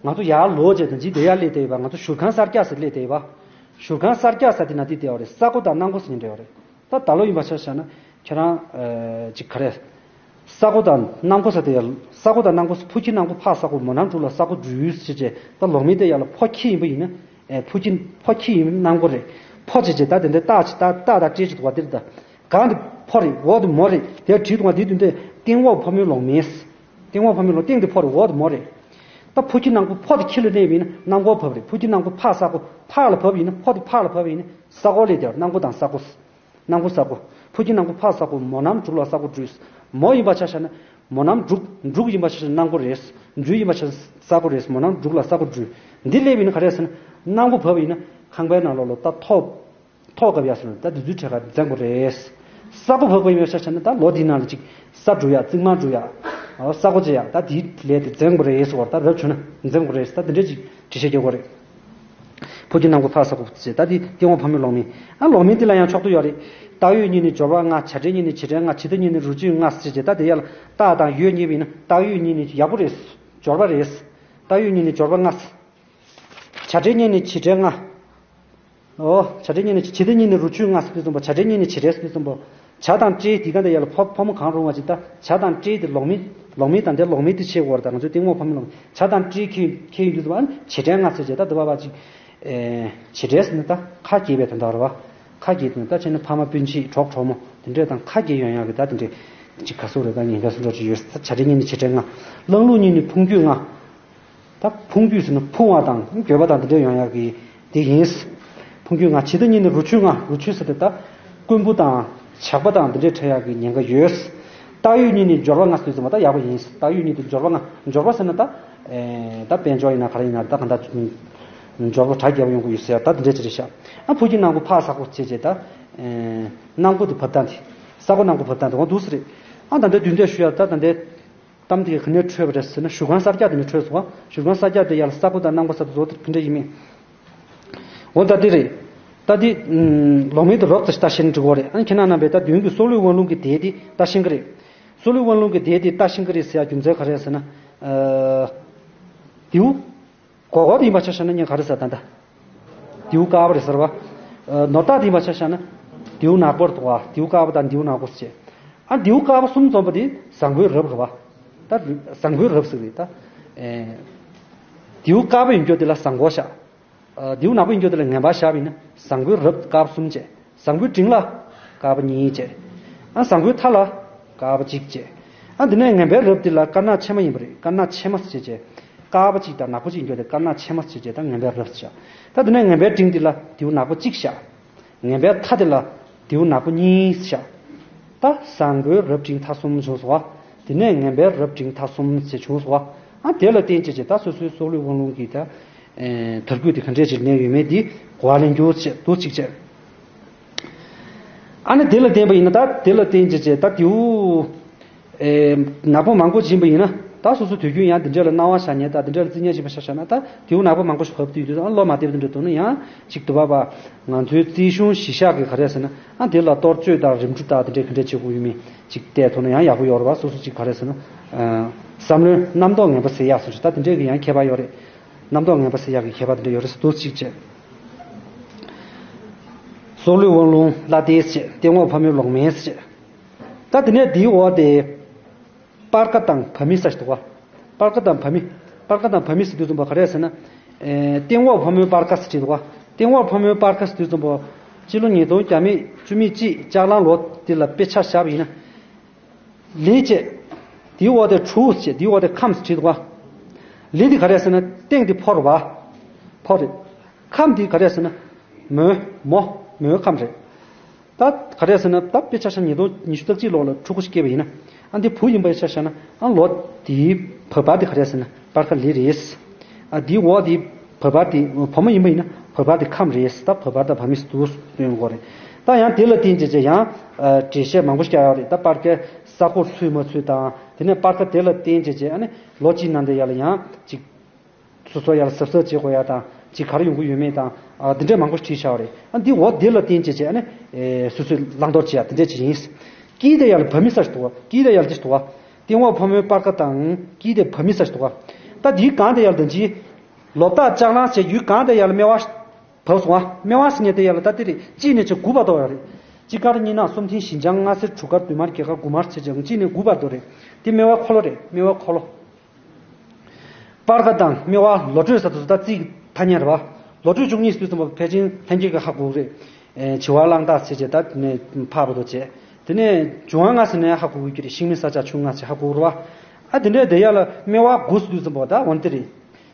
ང་ཚོ་ཡར་ལོག་བྱས་དང་ཇི་དེ་ཡར་སླེབས་བསྡད་ཡོད་པ། ང་ཚོ་བཞུར་ཁང་གསར་རྒྱག་ཟེར་སླེབས་བསྡད་ཡོད་པ། བཞུར་ཁང་གསར་རྒྱག་ཟེར་དེ་ན་དེ་བསྡད་ཡོད་རེད། ས་སྒོ་དང་གནམ་སྒོ་ཟེར་མཁན་འདྲ་ཡོད་རེད། ད་ད་ལོ་ཡིན་པ་ཆ་བཞག་ན་ཁྱེད་རང་ཨ་ཅིག་ག་རེ། ས་སྒོ་དང་གནམ་སྒོ་ཟེར་དེ་ཡར། ས་སྒོ་དང་གནམ་སྒོ། ཕོ་ཁྱི་ནག་པོ་ཕག་ས་སྒོ། མོ་གནམ་འབྲུག་ལ་ས་སྒོ་འབྲུག་ཟེར་བྱས། ད་ལོག་མིན་དེ་ཡར་ལ་ཕོ་ཁྱི་ཡིན་པ་ཡིན་ན། ཨེ་ཕོ་ཁྱི་ཕོ་ཁྱི་ཡིན་གནམ་སྒོ་རེད། ཕོ་བྱས་བྱས་ད་དེ་འདྲའི་རྟགས་ཅིག་རྟགས་རྟགས་དང་སྤྲེལ་ཅིག་འདུག་པ། དེར་ད་གང་དེ་ཕོ་རེད། འོག་དེ་མོ་རེད། དེར་བྲིས་འདུག་པ། དེ་དུས་འདི་སྟེང་འོག་ཕོ་མོའི་ལོག་མིན། སྟེང་འོག་ཕོ་མོའི་ལོག་སྟེང་དེ་ཕོ་རེད། འོག་དེ་མོ་རེད། ད་ཕོ་ཁྱི་ནག་པོ་ཕོ་དེ་ཁྱི་ལ་སླེབས་ཡིན་ན་གནམ་སྒོ་བབས་རེད། ཕོ་ཁྱི་ནག་པོ་ཕག་ས་སྒོ། ཕག་ལ་བབས་ཡིན་ན། ཕོ་དེ་ཕག་ལ་བབས་ཡིན་ན་ས་སྒོ་སླེབས་དེར། གནམ་སྒོ་དང་ས་སྒོ། གནམ་སྒོ་ས་སྒོ། ཕོ་ཁྱི་ནག་པོ་ཕག་ས་སྒོ། མོ་གནམ་འབྲུག་ལ་ས་སྒོ་འབྲུག་མོ་ཡིན་པ་ཆ་བཞག་ན། མོ་གནམ་འབྲུག་འབྲུག་ཡིན་པ་ཆ་བཞག་ན་གནམ་སྒོ་རེད། འབྲུག་ཡིན་པ་ཆ་བཞག་ན་ས་སྒོ་རེད། མོ་གནམ་འབྲུག་ལ་ས་སྒོ་འབྲུག་འདི་སླེབས་ཡིན་ན་ག་རེ་ཟེར་ན། གནམ་སྒོ་བབས་ཡིན་ན་ཁང་པའི་ནང་ལོགས་ལ་ད་ཐོག་ཐོག་བཀབ་ཡག་སོང་། ད་དུས་ཚོད་འཕྲོད་ཁ་འཛེམ་དགོས་རེད། ས་སྒོ་བབས་པ་ཡིན་པའི་ཆ་བཞག་ན་ད་ལོ་འདིའི་ནང་ལ་ཅིག་ས་འབྲུ་ཡག། རྩིག་མ་འབྲུ་ཡག། ས་སྒོ་བརྗེ་ཡག། ད་དེའི་ལས་དེ་འཛེམ་དགོས་རེད་ཟེར་བ། ད་རབ་བྱུང་ན་འཛེམ་དགོས་རེད། ད་དེ་འདྲས་ཅིག་འགྲེལ་བཤད་རྒྱག་དགོས་རེད། ཕོ་རྒྱུད་ནང་གོ་ཕག་ས་སྒོ་བརྗེ། ད་དེ་སྟེང་འོག་ཕོ་མོའི་ལོག་མིན། ཨ་ལོག་མིན་དེ་ལ་ཡང་ཕྱོགས་བསྡུས་ཡོད་རེད། རྟགས་ཡོད་གཉིས་ནི་སྦྱོར་བ་ལྔ། བྱ་སྤྲེལ་གཉིས་ནི་བྱེད་སྒྲ་ལྔ། ཆུ་ཐིགས་གཉིས་ནི་རུས་ཆུད་ལྔ་ཟེར་བྱས། ད་དེ་ཡར་ལ་རྟགས་དང་ཡོད་གཉིས་པ་ཡིན་ན། རྟགས་ཡོད་གཉིས་ནི་ཡག་པོ་རེད། སྦྱོར་བ་རེད། རྟགས་ཡོད་གཉིས་ནི་སྦྱོར་བ་ལྔ། བྱ་སྤྲེལ་གཉིས་ནི་བྱེད་སྒྲ་ལྔ། ཨོ། བྱ་སྤྲེལ་གཉིས་ནི། ཆུ་ཐིགས་གཉིས་ནི་རུས་ཆུད་ལྔ་ཟེར་དུས་ཙམ་པ། བྱ་སྤྲེལ་གཉིས་ནི་བྱེད་སྒྲ་ཟེར་དུས་ཙམ་པ། བྱ་དང་སྤྲེལ་དེ་ག་འདྲ་ཡར་ལ་ཕོ་ཕོ་མོ་གང་རུང་བ་ཅིག། ད་བྱ་དང་སྤྲེལ་དེ་ལོག་མིན། ལོག་མིན་དང་དེ་ལོག་མིན་དེ་ཕྱེ་དགོས་རེད། ད་ང་ཚོའི་སྟེང་འོག་ཕོ་མོ་ལོག་མིན། བྱ་དང་སྤྲེལ་ཁྱེར་ཁྱེར་ཡོང་དུས་ཙམ་པ། ཨ་ནི་བྱེད་སྒྲ་ལྔ་ཟེར་བྱས། ད་འདི་བ་བ་ཅིག་ཨེ། བྱེད་སྒྲ་ཟེར་ན་ད་ཁ་གྱེས་པའི་དོན་དག་རེད་བ། ཁ་གྱེས་དོན་ད་བྱས་ན་ཕ་མ་སྤུན་མཆེད་གྲོགས་གྲོགས་མོ་དེ་འདྲས་དང་ཁ་གྱེས་ཡོང་ཡག་གི་ད་དེ་འདྲས་ཅིག་ག་ཟེར་རེད། ད་ཉེན་ཁ་སུ་འགྲོ་ཅིག་ཡོད། ད་བྱ་སྤྲེལ་གཉིས་ནི་བྱེད་སྒྲ་ལྔ། གླང་ལུག་གཉིས་ནི་ཕུང་རྒྱུད་ལྔ། ད་ཕུང་རྒྱུད་ཟེར་ན་ཕུང་བ་དང་འགྱོད་པ་དང་དེ་འདྲ་ཡོང་ཡག་གི་དེ་ཡིན། ཕུང་རྒྱུད་ལྔ། བྱེད་སྒྲ་གཉིས་ནི་རུས་ཆུད་ལྔ། རུས་ཆུད་ཟེར་དེ་ད་རྐུན་པོ་དང་ཇག་པ་དང་དེ་འདྲའི་འཕྲད་ཡག་གི་ཉེན་ཁ་ཡོད། རྟགས་ཡོད་གཉིས་ནི་སྦྱོར་བ་ལྔ་ཟེར་དུས་ཙམ་པ་ད་ཡག་པོ་ཡིན། རྟགས་ཡོད་གཉིས་དེ་སྦྱོར་བ་ལྔ། སྦྱོར་བ་ཟེར་ན་ད་ཨེ། ད་དཔལ་འབྱོར་ཡིན་ན་ག་རེ་ཡིན་ན་ད་གང་ལྟར་འབྱོར་པ་དྲག་རྒྱས་པ་ཡོང་གི་ཡོད་ཟེར་ཡག་ད་དེ་འདྲའི་ཅིག་རེད་ཤག། ཨ་ཕོ་རྒྱུད་ནག་པོ་ཕག་ས་སྒོ་བྱས་བྱས། ད་ཨེ། གནམ་སྒོ་དེ་བབས་སྟངས་དེ། ས་སྒོ་གནམ་སྒོ་བབས་སྟངས་དེ་འོ་འདུག་ཟེར་རེད། ཨ་ད་ལྟ་བདུན་ཚོད་ཞུ་ཡག་ད་ད་ལྟའི། གཏམ་དེ་ག་ནས་འཕྲོས་པ་རེད་ཟེར་ན། བཞུགས་ཁང་གསར་རྒྱག་དེ་ནས་འཕྲོས་སོང་བ། བཞུགས་ཁང་གསར་རྒྱག་དེ་ཡར་ས་སྒོ་དང་གནམ་སྒོ་ཟེར་དེ་བཟོ་དེ་ག་འདྲ་ཡིན་མིན། འོ་ད་དེ་རེད། ད་དེ་ལོག་མིན་དེ་རོབ་ཙམ་ཞིག་ལྟ་ཤེས་ན་འགྲིག་གི་རེད། ཨ་ཁྱེད་རང་རྣམ་པས་ད་མདུན་གྱི་སྲོག་ལུས་དབང་ལུང་གི་དེབ་དེ་ལྟ་ཤེས་ཀྱི་རེད། སྲོག་ལུས་དབང་ལུང་གི་དེབ་དེ་ལྟ་ཤེས་ཀྱི་རེད་ཟེར་ཡག་རྒྱུ་མཚན་ག་རེ་རེད་ཟེར་ན། ཨ། དེའུ། གོ་གོ་དེ་ཡིན་པ་ཆ་བཞག་ན་ངས་ག་རེ་ཟེར་ད་ལྟ། དེའུ་དཀར་པོ་རེད་ཟེར་བ། ཨ། ནོར་རྟགས་དེ་ཡིན་པ་ཆ་བཞག་ན། དེའུ་ནག་པོ་རེད་འདུག་བ། དེའུ་དཀར་པོ་དང་དེའུ་ནག་པོ་ཟེར། ཨ་དེའུ་དཀར་པོ་གསུམ་འཛོམས་པ་དེ་བཟང་པོའི་རབས་རེད་བ། ད་བཟང་པོའི་རབས་ཟེར་རེད་ད། ཨེ། དེའུ་དཀར་པོ་ཡིན་རྒྱུ་དེ་ལ་བཟང་པོ་བཞག། ཨ་དེའུ་ནག་པོ་ཡིན་རྒྱུ་དེ་ལ་ངན་པ་བཞག་པ་ཡིན་ན་བཟང་པོའི་རབས་དཀར་པོ་གསུམ་བྱས། བཟང་པོའི་འབྲིང་ལ་དཀར་པོ་གཉིས་བྱས། ཨ་བཟང་པོའི་མཐའ་ལ་དཀར་པོ་གཅིག་བྱས། ཨ་དེ་ནས་ངན་པའི་རབས་དེ་ལ་དཀར་ནག་ཕྱེ་མ་ཡིན་པ་རེད། དཀར་ནག་ཕྱེ་མ་ཟེར་བྱས། དཀར་པོ་གཅིག་དང་ནག་པོ་གཅིག་ཡིན་རྒྱུ་དེ་དཀར་ནག་ཕྱེ་མ་ཟེར་བྱས་ད་ངན་པའི་རབས་བཞག། ད་དེ་ནས་ངན་པའི་འབྲིང་དེ་ལ་དེའུ་ནག་པོ་གཅིག་བཞག། ངན་པའི་མཐའ་དེ་ལ་དེའུ་ནག་པོ་གཉིས་བཞག། ད་བཟང་པོའི་རབས་འབྲིང་མཐའ་གསུམ་བྱུང་སོང་བ། དེ་ནས་ངན་པའི་རབས་འབྲིང་མཐའ་གསུམ་ཞེས་བྱུང་སོང་བ། ཨ་དེ་ལ་བརྟེན་བྱས་བྱས་ད་སོ་སོའི་སྲོག་ལུས་དབང་ལུང་གི་ད། ཨེ། དར་རྒུད་དེ་ག་འདྲས་ཅིག་གནས་ཡོད་མེད་དེ་གོ་བ་ལེན་རྒྱུ་བྱས་འདུག་གཅིག་བྱས། ཨ་ནི་དེ་ལ་བརྟེན་པ་ཡིན་ན། ད་དེ་ལ་བརྟེན་བྱས་བྱས་ད་དེའུ། ཨེ། ནག་པོ་མང་པོ་སྦྱིན་པ་ཡིན་ན། ད་སོ་སོ་དུས་རྒྱུན་ཡང་འདི་འདྲ་ལ་སྣང་བ་བཞག་མཁན་དང་འདི་འདྲ་ལ་རྩི་མཁན་ཞིག་ཡིན་པ་ཆ་བཞག་ན། ད་དེའུ་ནག་པོ་མང་པོ་ཞིག་བབས་དུས་དུས་ཨ་བློ་མ་བདེ་བ་འདི་འདྲ་འདུག་ན་ཡང་ཅིག་དུ་བ་བ། ང་ཚོའི་རྩིས་གཞུང་གཞི་བཞག་གི་ག་རེ་ཟེར་ན། ཨ་དེ་ལ་གཏོར་བཅོས་དང་རིམ་གྲོ་དང་དེ་འདྲ་ག་འདྲ་བྱེད་དགོས་ཡོད་མེད་ཅིག་བལྟས་ཐུབ་ན་ཡང་ཡག་པོ་ཡོད་རེད་བ། སོ་སོ་ཅིག་ག་རེ་ཟེར་ན། ཨ། བསམ་བློའི་རྣམ་རྟོག་ངན་པ་སེལ་ཡག་སོ་ཅིག་ད་དེ་འདྲ་གི་ཡང་ཁྱད་པར་ཡོད་རེད། རྣམ་རྟོག་ངན་པ་སེལ་ཡག་གི་ཁྱད་པར་དེ་འདྲ་ཡོད་རེད་ཟེར་འདུག་གཅིག་བྱས། སྲོག་ལུས་དབང་ལུང་ལྷ་སྡེ་ཟེར། སྟེང་འོག་ཕོ་མོའི་ལོག་མིན་ཟེར། ད་དེ་ནས་འདིའི་འོག་དེ། སྤར་ཁ་དང་བ་མི་ཟེར་ཞིག་འདུག་བ། སྤར་ཁ་དང་བ་མི། སྤར་ཁ་དང་བ་མི་ཟེར་དུས་ཙམ་པ་ག་རེ་ཟེར་ན། ཨེ། སྟེང་འོག་ཕོ་མོའི་སྤར་ཁ་ཟེར་བྲིས་འདུག་བ། སྟེང་འོག་ཕོ་མོའི་སྤར་ཁ་ཟེར་དུས་ཙམ་པ། སྤྱི་ལོ་ཉིས་སྟོང་བརྒྱ་མེད་བཅུ་མེད་གཅིག་ལྕགས་གླང་ལོ་དེ་ལ་དཔེ་ཆ་བཞག་པ་ཡིན་ན། ལི་བྱས། དེའི་འོག་དེ་གྲུ་བྱས། དེའི་འོག་དེ་ཁམས་ཟེར་བྲིས་འདུག་བ། ལི་དེ་ག་རེ་ཟེར་ན་སྟེང་དེ་ཕོ་རེད་བ། ཕོ་རེད། ཁམས་དེ་ག་རེ་ཟེར་ན། མོ། མོ། མོའི་ཁམས་རེད། ད་ག་རེ་ཟེར་ན། ད་དཔེ་ཆ་བཞག་ན་ཉིས་སྟོང་ཉི་ཤུ་རྩ་གཅིག་ལོ་ལ་ཕྲུ་གུ་ཞིག་སྐྱེས་པ་ཡིན་ན། ཨ་འདི་བུ་ཡིན་པའི་ཆ་བཞག་ན། ཨ་ལོ་དེའི་བབ་སྤར་དེ་ག་རེ་ཟེར་ན་སྤར་ཁ་ལི་རེད། ཨ་དེའི་འོག་དེའི་བབ་སྤར་དེ་བུ་མོ་ཡིན་པ་ཡིན་ན་བབ་སྤར་དེ་ཁམས་རེད། ད་བབ་སྤར་དང་བ་མི་ཟེར་དུས་སྟོན་དགོས་རེད། ད་ཡང་དེ་ལ་བརྟེན་བྱས་བྱས་ཡང་འགྲེལ་བཤད་མང་པོ་ཞིག་རྒྱག་ཡག་རེད། ད་སྤར་ཁའི་ས་སྒོར་ཚུད་མ་ཚུད་དང་། དེ་ནས་སྤར་ཁ་དེ་ལ་བརྟེན་བྱས་བྱས་ཨ་ནི་ལོ་གཅིག་ནང་དེ་ཡར་ལ་ཡང་ཅིག་སོ་སོ་ཡར་ལ་གཟབ་གཟབ་བྱེད་དགོས་ཡ་དང་ཅིག་ག་རེ་ཡོང་གི་ཡོད་མེད་དང་ཨ་འདི་འདྲས་མང་པོ་བྲིས་བཞག་པ་རེད། ཨ་འདི་འོ་དེ་ལ་བརྟེན་བྱས་བྱས་ཨ་ནི་ཨེ་སོ་སོས་བླང་དོར་བྱེད་ཡ་དེ་འདྲས་ཅིག་ཡིན། དཀྱིལ་དེ་ཡར་ལ་བབས་མི་ས་ཞིག་འདུག་བ། དཀྱིལ་དེ་ཡར་ལ་ཅིག་འདུག་བ། སྟེང་འོག་ཕོ་མོའི་སྤར་ཁ་དང་དཀྱིལ་དེ་བབས་མི་ས་ཞིག་འདུག་བ། ད་འདིའི་སྒང་དེ་ཡར་ལ་ད་ཅི་ལོ་རྟགས་ལྕགས་གླང་བྱས་ཡུལ་སྒང་དེ་ཡར་ལ་སྨེ་བ་བབས་སོང་བ། སྨེ་བ་ཟེར་མཁན་དེ་ཡར་ལ་ད་དེ་རེད། གཅིག་ནས་བྱས་དགུ་བར་དུ་ཡོད་རེད། གཅིག་དཀར་གཉིས་ནག་གསུམ་མཐིང་བཞི་ལྗང་ལྔ་སེར་དྲུག་དཀར་བདུན་དམར་བརྒྱད་དཀར་དགུ་དམར་བྱས་བྱས་གཅིག་ནས་དགུ་བར་དུ་རེད། དེ་སྨེ་བ་འཁོར་ལོ་རེད། སྨེ་བ་འཁོར་ལོ། སྤར་ཁ་དང་སྨེ་བ་ལོ་སྤྲོད་ཟེར་དུས་ད་རྩིས་ཀྱི་ཐ་སྙད་རེད་བ། ལོ་སྤྲོད་བཅུ་གཉིས་ཟེར་དུས་ཙམ་པ་ཕལ་ཆེར་ལྷན་སྐྱེས་ཀྱི་ཧ་གོ་གི་རེད། ཨེ་བྱི་བ་གླང་སྟག་ཟེར་བྱས་ད་དེ་ནས་ཕར་བར་དུ་བྱས། དེ་ནས་འབྱུང་བ་ལྔ་ཟེར་ནས་ཧ་གོ་གི་རེད། ཤིང་མི་ས་ཆ་ཆུ་ལྔ་ཟེར་ཧ་གོ་གི་རེད་བ། ཨ་དེ་འདྲས་དེ་ཡར་ལ་སྨེ་བ་དགུ་ཟེར་དུས་ཙམ་པ་ད་འོ་དེ་རེད།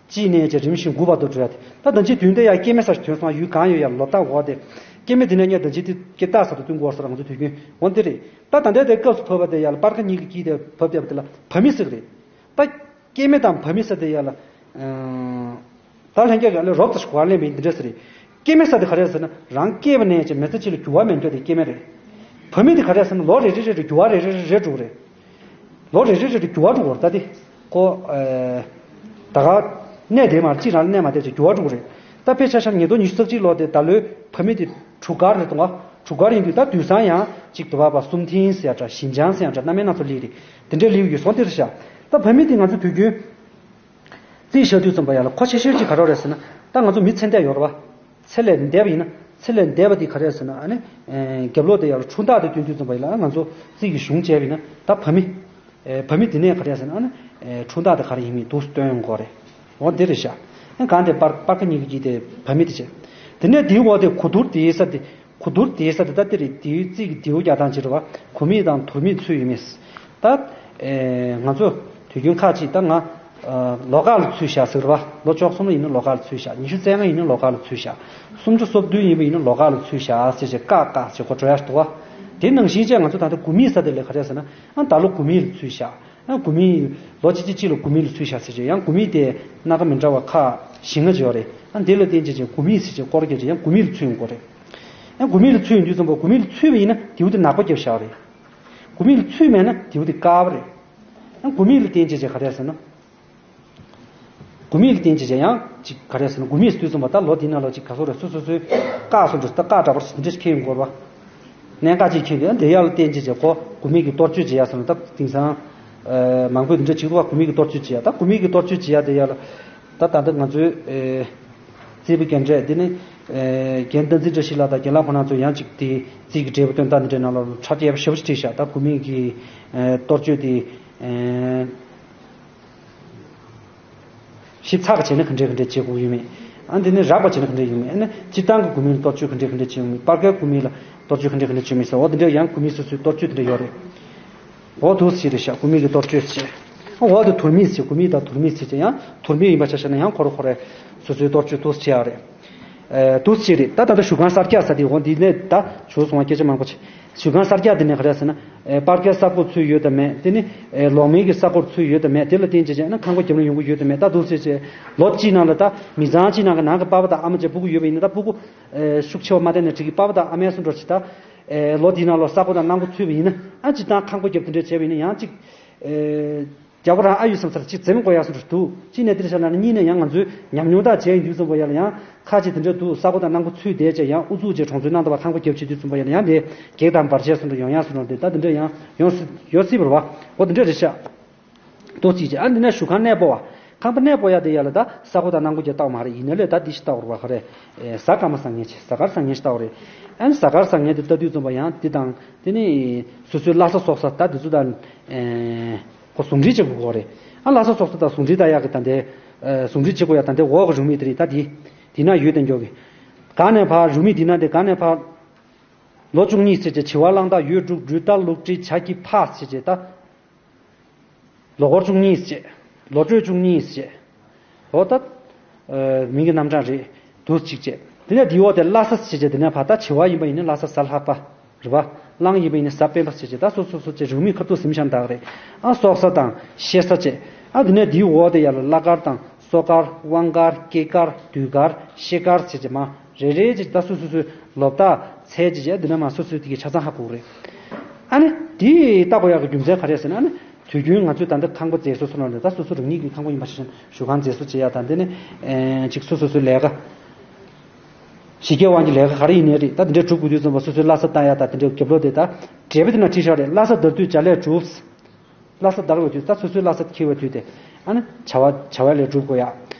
གཅིག་ནས་ཅིག་རིམ་བཞིན་དགུ་བར་དུ་འགྲོ་ཡ་དེ། ད་ད་ཅི་དུས་འདི་ཡར་སྐྱེ་མེད་ས་ཞིག་ཐོན་སོང་། ཡུལ་གང་ཡོད་ཡར་ལོ་རྟགས་འོག་དེ། སྐྱེ་མེད་དེ་ནས་ཉེ་ད་ཅི་དེ་སྐྱེ་རྟགས་ས་དུ་བསྟུན་དགོས་ས་རང་ཚོ་དུས་རྒྱུན་འོ་དེ་རེད། ད་ད་འདྲ་དེ་སྐབས་སུ་བབས་པ་དེ་ཡར་ལ་སྤར་ཁ་གཉིས་ཀྱི་དཀྱིལ་དེ་བབས་བསྡད་པ་དེ་ལ་བབས་མི་ཟེར་གི་རེད། ད་སྐྱེ་མེད་དང་བབས་མི་ས་དེ་ཡར་ལ། ད་ལྷན་སྐྱེས་ཀྱི་ཨ་ལས་རོབ་ཙམ་ཞིག་གོ་བ་ལེན་མིན་འདི་འདྲ་ཟེར་རེད། སྐྱེ་མེད་ས་དེ་ག་རེ་ཟེར་ན་རང་སྐྱེས་པ་ནས་ཀྱི་མི་ཚེ་གཅིག་ལ་འགྱུར་བ་མེད་འགྲོ་དེ་སྐྱེ་མེད་རེད། བབས་མི་དེ་ག་རེ་ཟེར་ན་ལོ་རེ་རེ་རེ་རེ་འགྱུར་བ་རེ་རེ་རེ་རེ་འགྲོ་གི་རེད། ལོ་རེ་རེ་རེ་རེ་འགྱུར་བ་འགྲོ་གི་རེད། ད་དེ་ཁོ་ད་ག་གནས་དེ་མར་གཅིག་རང་ལ་གནས་མ་བསྡད་ཀྱི་འགྱུར་བ་འགྲོ་གི་རེད། ད་དཔེ་ཆ་བཞག་ན་ཉིས་སྟོང་ཉི་ཤུ་རྩ་གཅིག་ལོ་དེ་ད་ལོའི་བབས་མི་དེ་དྲུག་དཀར་རེད་འདུག་ག་དྲུག་དཀར་ཡིན་དུས་ད་དུས་སང་ཡང་གཅིག་དུ་བབས་པ་གསུམ་མཐིང་ཟེར་ཡ་འདྲ་བཞི་ལྗང་ཟེར་ཡ་འདྲ་རྣམ་པ་སྣ་ཚོགས་སླེབས་རེད། དེ་འདྲའི་སླེབས་ཡོད་སོང་དེ་རེད་ཤག་ད་བབས་མི་དེ་ང་ཚོ་དུས་རྒྱུན་རྩིས་བཞག་དུས་ཙམ་པ་ཡར་ལ་ཁོ་ཆེ་ཤོས་ཅིག་ག་རེ་རེད་ཟེར་ན། ད་ང་ཚོ་མི་ཚེ་འདས་ཡོད་རེད་བ། ཚེ་ལས་འདས་པ་ཡིན་ན་ཚེ་ལས་འདས་པ་དེ་ག་རེ་རེད་ཟེར་ན་ཨ་ནི། རྒྱབ་ལོགས་དེ་ཡར་ལ་འཁྲུངས་རྟགས་དེ་སྟོན་དུས་ཙམ་པ་ཡར་ལ་ང་ཚོ་རྩིས་ཀྱི་གཞུང་བྱས་པ་ཡིན་ན་ད་བབས་མི། བབས་མི་དེ་ནས་ག་རེ་རེད་ཟེར་ན་ཨ་ནི། འཁྲུངས་རྟགས་དེ་ག་རེ་ཡིན་མིན་འདུག་སྟོན་ཡོང་གི་རེད། འོ་དེ་རེད་ཤག་ཨ་གང་དེ་སྤར་སྤར་ཁ་གཉིས་ཀྱི་དེ་བབས་མི་དེ་བྱས། དེ་ནས་དེའི་འོག་དེ་གོ་བསྡུར་དེའི་ས་དེ། གོ་བསྡུར་དེའི་ས་དེ་ད་དེ་རེད། དེའི་རྩིས་ཀྱི་མདེའུ་རྒྱག་སྟངས་ཅིག་རེད་བ། གོ་མིག་དང་དོར་མིག་ཚུད་ཡོད་མེད། ད། ཨེ། ང་ཚོ་དུས་རྒྱུན་ཁག་ཅིག་ད་ང་། ཨ། ལོ་ཁ་ལ་ཚུད་བཞག་ཟེར་བ། ལོ་བཅུ་གསུམ་ཡིན་ན་ལོ་ཁ་ལ་ཚུད་བཞག་ཉི་ཤུ་རྩ་ལྔ་ཡིན་ན་ལོ་ཁ་ལ་ཚུད་བཞག་སུམ་ཅུ་སོ་བདུན་ཡིན་པ་ཡིན་ན་ལོ་ཁ་ལ་ཚུད་བཞག་ཟེར་བྱས་བཀག་བཀག་བྱས་ཁོ་འགྲོ་ཡ་འདུག་བ། དེ་ནང་བཞིན་བྱས་ང་ཚོ་ད་ལྟ་གོ་མིག་ས་དེ་ལ་ག་རེ་ཟེར་ན། ཨ་ད་ལོ་གོ་མིག་ལ་ཚུད་བཞག་ཨ་གོ་མིག་ལོ་གཅིག་གཅིག་གཅིག་ལ་གོ་མིག་ལ་ཚུད་བཞག་ཟེར་བྱས་ཡང་གོ་མིག་དེ་སྣ་ཁ་མི་འདྲ་བ་ཁག་བཞི་ལྔ་ཅིག་ཡོད་རེད། ཨ་དེ་ལ་བརྟེན་བྱས་བྱས་གོ་མིག་ཟེར་བྱས་སྐོར་རྒྱག་བྱས་ཡང་གོ་མིག་ལ་ཚུད་ཡོང་གི་རེད། ཡང་གོ་མིག་ལ་ཚུད་ཡོང་དུས་ཙམ་པ་གོ་མིག་ལ་ཚུད་པ་ཡིན་ན་མདེའུ་དེ་ནག་པོ་བརྒྱབ་བཞག་རེད། གོ་མིག་ལ་ཚུད་མེད་ན་མདེའུ་དེ་དཀར་པོ་རེད། ཡང་གོ་མིག་ལ་བརྟེན་བྱས་བྱས་ག་རེ་ཟེར་ན། གོ་མིག་ལ་བརྟེན་བྱས་བྱས་ཡང་ཅིག་ག་རེ་ཟེར་ན་གོ་མིག་ཟེར་དུས་ཙམ་པ་ད་ལོ་འདི་ནང་ལ་ཅིག་ག་ཚོད་རེད་སོ་སོ་སོའི་བཀག་སོང་འདྲ་ད་བཀག་འདྲ་པོ་ཞིག་འདྲ་ཞིག་འཁེལ་ཡོང་གི་རེད་བ། གནད་འགག་ཅིག་འཁེལ་ཡོང་དུས་དེ་ཡར་ལ་བརྟེན་བྱས་བྱས་ཁོ་གོ་མིག་གི་གཏོར་བཅོས་བྱེད་ཡ་ཟེར་ན་ད་དེང་སང་། ཨ། མང་པོས་འདི་འདྲ་བྱེད་ཀྱི་འདུག་བ། གོ་མིག་གི་གཏོར་བཅོས་བྱེད་ཡ། ད་གོ་མིག་གི་གཏོར་བཅོས་བྱེད་ཡ་དེ་ཡར་ལ། ད་ད་ལྟ་ང་ཚོའི་ཨེ། རྩིས་པ་རྒན་གྲས་འདི་ནི་ཨེ། རྒན་བསྟན་འཛིན་བཀྲ་ཤིས་ལགས་དང་རྒན་ལགས་ཁོ་རང་ཚོ་ཡང་ཅིག་དེ་རྩིས་ཀྱི་འབྲས་བུ་སྟོན་སྟངས་འདི་འདྲའི་ནང་ལ་ཁྲ་རྒྱས་པ་ཞེ་པོ་ཅིག་བྲིས་ཤག་ད་གོ་མིག་གི་ཨེ། གཏོར་བཅོས་དེ་ཨེ། ཞིབ་ཚགས་པ་བྱས་ན་ག་འདྲས་ག་འདྲས་བྱེད་དགོས་ཡོད་མེད། ཨ་འདི་ནི་རགས་པ་བྱས་ན་ག་འདྲས་ཡོད་མེད། ཨ་ནི་སྤྱིར་བཏང་གི་གོ་མིག་ལ་གཏོར་བཅོས་ག་འདྲས་ག་འདྲས་བྱེད་ཡོད་མེད། སྤར་ཁའི་གོ་མིག་ལ་གཏོར་བཅོས་ག་འདྲས་ག་འདྲས་བྱེད་ཡོད་མེད་ཟེར། འོ་འདི་འདྲས་ཡང་གོ་མིག་སོ་སོའི་གཏོར་བཅོས་འདི་འདྲས་ཡོད་རེད། འོ་འདུག་སེ་རེད་ཤག་གོ་མིག་གི་གཏོར་བཅོས་བྱས། འོ་དེ་དོར་མིག་ཟེར། གོ་མིག་དང་དོར་མིག་ཟེར་གྱི་ཡང་དོར་མིག་ཡིན་པ་ཆ་བཞག་ན་ཡང་ཁོ་ར་ཁོ་རའི་སོ་སོའི་གཏོར་བཅོས་འདུག་སེ་བྱས་ཡ་རེད། ཨེ། འདུག་སེ་རེད། ད་ད་ལྟ་བཞུགས་ཁང་གསར་རྒྱག་ས་དེ་འོ་འདི་ནས་ད་བྱུང་སོང་བ་སྐད་ཆ་མང་པོ་བྱས། བཞུགས་ཁང་གསར་རྒྱག་དེ་ནས་ག་རེ་ཟེར་ན། ཨེ། སྤར་ཁའི་ས་སྒོ་ཚུད་ཡོད་དམ་མེད་དེ་ནི། ཨེ། ལོག་མིན་གྱི་ས་སྒོར་ཚུད་ཡོད་དམ་མེད་དེ་ལ་བརྟེན་བྱས་བྱས་ན་ཁང་པ་རྒྱབ་ན་ཡོང་གི་ཡོད་དམ་མེད་ད་འདུག་སེ་བྱས། ལོ་གཅིག་ནང་ལ་ད་མི་ཚང་གཅིག་ནང་གི་ནང་གི་པ་ཕ་དང་ཨ་མ་བྱས་སྤུ་གུ་ཡོད་པ་ཡིན་ན་ད་སྤུ་གུ། ཨེ། ཤུགས་ཆེ་བ་མ་བསྟན་ན་འགྲིག་གི། པ་ཕ་དང་ཨ་མའི་སུ་འགྲོ་ཅིག་ད། ཨེ། ལོ་དེའི་ནང་ལ་ས་སྒོ་དང་གནང་སྒོ་ཚུད་པ་ཡིན་ན་ཨ་ཅིག་ད་ཁང་པ་རྒྱབ་དེ་འདྲས་བྱས་པ་ཡིན་ན་ཡང་ཅིག་ཨེ། རྒྱལ་པོ་རང་ཨ་ཡོད་བསམ་ཚར་ཅིག་འཛེམ་དགོས་ཡག་སུ་འདྲ་འདུག་གཅིག་ནས་འདིར་བཞག་ན་ནི་གཉིས་ནས་ཡང་ང་ཚོའི་ཉམས་མྱོང་དག་བྱས་ཡིན་དུས་ཙམ་པ་ཡ་ལ་ཡང་ཁ་ཅིག་དེ་འདྲ་འདུག་ས་སྒོ་དང་གནང་སྒོ་ཚུད་བསྡད་བྱས་ཡང་ཨུ་ཚུགས་བྱས་གྲོང་ཚོའི་ནང་དུ་བ་ཁང་པ་རྒྱབ་བྱེད་དུས་ཙམ་པ་ཡ་ལ་ཡང་དེ་གེགས་དང་བར་ཆད་སུ་འདྲ་ཡོང་ཡག་སུ་འདྲ་འདི་ད་དེ་འདྲ་ཡང་ཡོང་སྲིད་ཡོད་སྲིད་པ་རེད་བ། འོ་དེ་འདྲ་རེད་ཤག་ཏོག་ཙམ་ཅིག་ཨ་འདི་ན་བཞུགས་ཁང་གནས་སྤོ་བ། ཁང་པ་གནས་སྤོ་ཡ་དེ་ཡ་ལ་ད་ས་སྒོ་དང་གནང་སྒོ་རྒྱག་ལྟ་བ་མ་རེད། ཡིན་ན་ལས་ད་འདི་ཞིག་ལྟ་བ་རེད་བ། ག་རེ། ཨེ། གཟའ་སྐར་མ་བཟང་ངན་ཅིག་གཟའ་སྐར་བཟང་ངན་ཞིག་ལྟ་བ་རེད། ཨ་ནི་གཟའ་སྐར་བཟང་ངན་དེ་ལྟ་དུས་ཙམ་པ་ཡང་འདི་དང་དེ་ནི་སོ་སོའི་བླ་གཟའ་སྲོག་གཟའ་ད་འདི་ཚོ་དང་། ཨེ། ཁོ་ཟུང་འབྲེལ་བྱེད་དགོས་ཀྱི་རེད། ཨ་བླ་གཟའ་སྲོག་གཟའ་དང་ཟུང་འབྲེལ་ལྟ་ཡག་གི་ད་ལྟའི། ཨེ། ཟུང་འབྲེལ་བྱེད་དགོས་ཡ་ད་ལྟའི་འོག་གི་རུ་མིག་དེ་རེད་ད་འདི། འདི་ན་ཡོད་དེ་འགྱོ་གི། གང་ནས་ཕར་རུ་མིག་འདི་ན་དེ་གང་ནས་ཕར། ལོ་བཅུ་གཉིས་ཟེར་བྱས་བྱི་བ་གླང་སྟག་ཡོས་འབྲུག་སྦྲུལ་རྟ་ལུག་སྤྲེལ་བྱ་ཁྱི་ཕག་ཟེར་བྱས་ད། ལོ་འཁོར་བཅུ་གཉིས་བྱས། ལོ་སྤྲོད་བཅུ་གཉིས་བྱས། འོ་ད། ཨ། མིང་གི་རྣམ་གྲངས་རེད། འདུག་ཅིག་བྱས། དེ་ནས་འདིའི་འོག་དེ་བླ་གཟའ་ཟེར་བྱས་དེ་ནས་ཕར་ད་བྱི་བ་ཡིན་པ་ཡིན་ན་བླ་གཟའ་གཟའ་ལྷག་པ། རེད་བ། གླང་ཡིན་པ་ཡིན་ན་གཟའ་སྤེན་པ་ཟེར་བྱས་ད་སོ་སོ་སོ་བྱས་རུ་མིག་ཁ་ཐུག་ཟིན་བཞག་ད་ག་རེད། ཨ་སྲོག་གཟའ་དང་གཤེད་གཟའ་བྱས། ཨ་དེ་ནས་འདིའི་འོག་དེ་ཡ་ལ་བླ་སྐར་དང་སྲོག་སྐར་དབང་སྐར་སྐྱེས་སྐར་དུས་སྐར་གཤེད་སྐར་ཟེར་བྱས་མ། རེ་རེ་བྱས་ད་སོ་སོ་སོའི་ལོ་རྟགས་ཚེས་བྱས་བྱས་འདི་ན་མ་སོ་སོའི་དེ་གི་ཆ་ཚང་ཧ་གོ་གི་རེད། ཨ་ནི་དེ་ལྟ་དགོས་ཡག་གི་རྒྱུ་མཚན་ག་རེ་ཟེར་ན་ཨ་ནི། དུས་རྒྱུན་ང་ཚོས་ད་ལྟ་ཁང་པ་མཛེས་བཟོ་སོགས་ལ་ད་སོ་སོ་རང་ཉིད་ཀྱི་ཁང་པ་ཡིན་པ་ཞིག་བཞུགས་ཁང་མཛེས་བཟོ་བྱེད་ཡ་ད་འདི་ནི་ཅིག་སོ་སོ་སོའི་ལས་ཀ། ཞི་རྒྱས་དབང་གི་ལས་ཀ་ག་རེ་ཡིན་ནའི་རེད། ད་འདི་འདྲ་སྒྲུབ་དགོས་དུས་ཙམ་པ་སོ་སོའི་བླ་གཟའ་བཏང་ཡ་ད་དེ་འདྲའི་རྒྱབ་ལོགས་དེ་ད་འབྲས་བུ་དེ་ན་ཁྲིད་ཤག་རེད། བླ་གཟའ་དར་དུས་བྱ་ལས་སྒྲུབ། བླ་གཟའ་དར་བའི་དུས་ད་སོ་སོའི་བླ་གཟའ་འཁེལ་བའི་དུས་དེ་ཨ་ནི་བྱ་བ་བྱ་བའི་ལས་སྒྲུབ་དགོས་ཡ།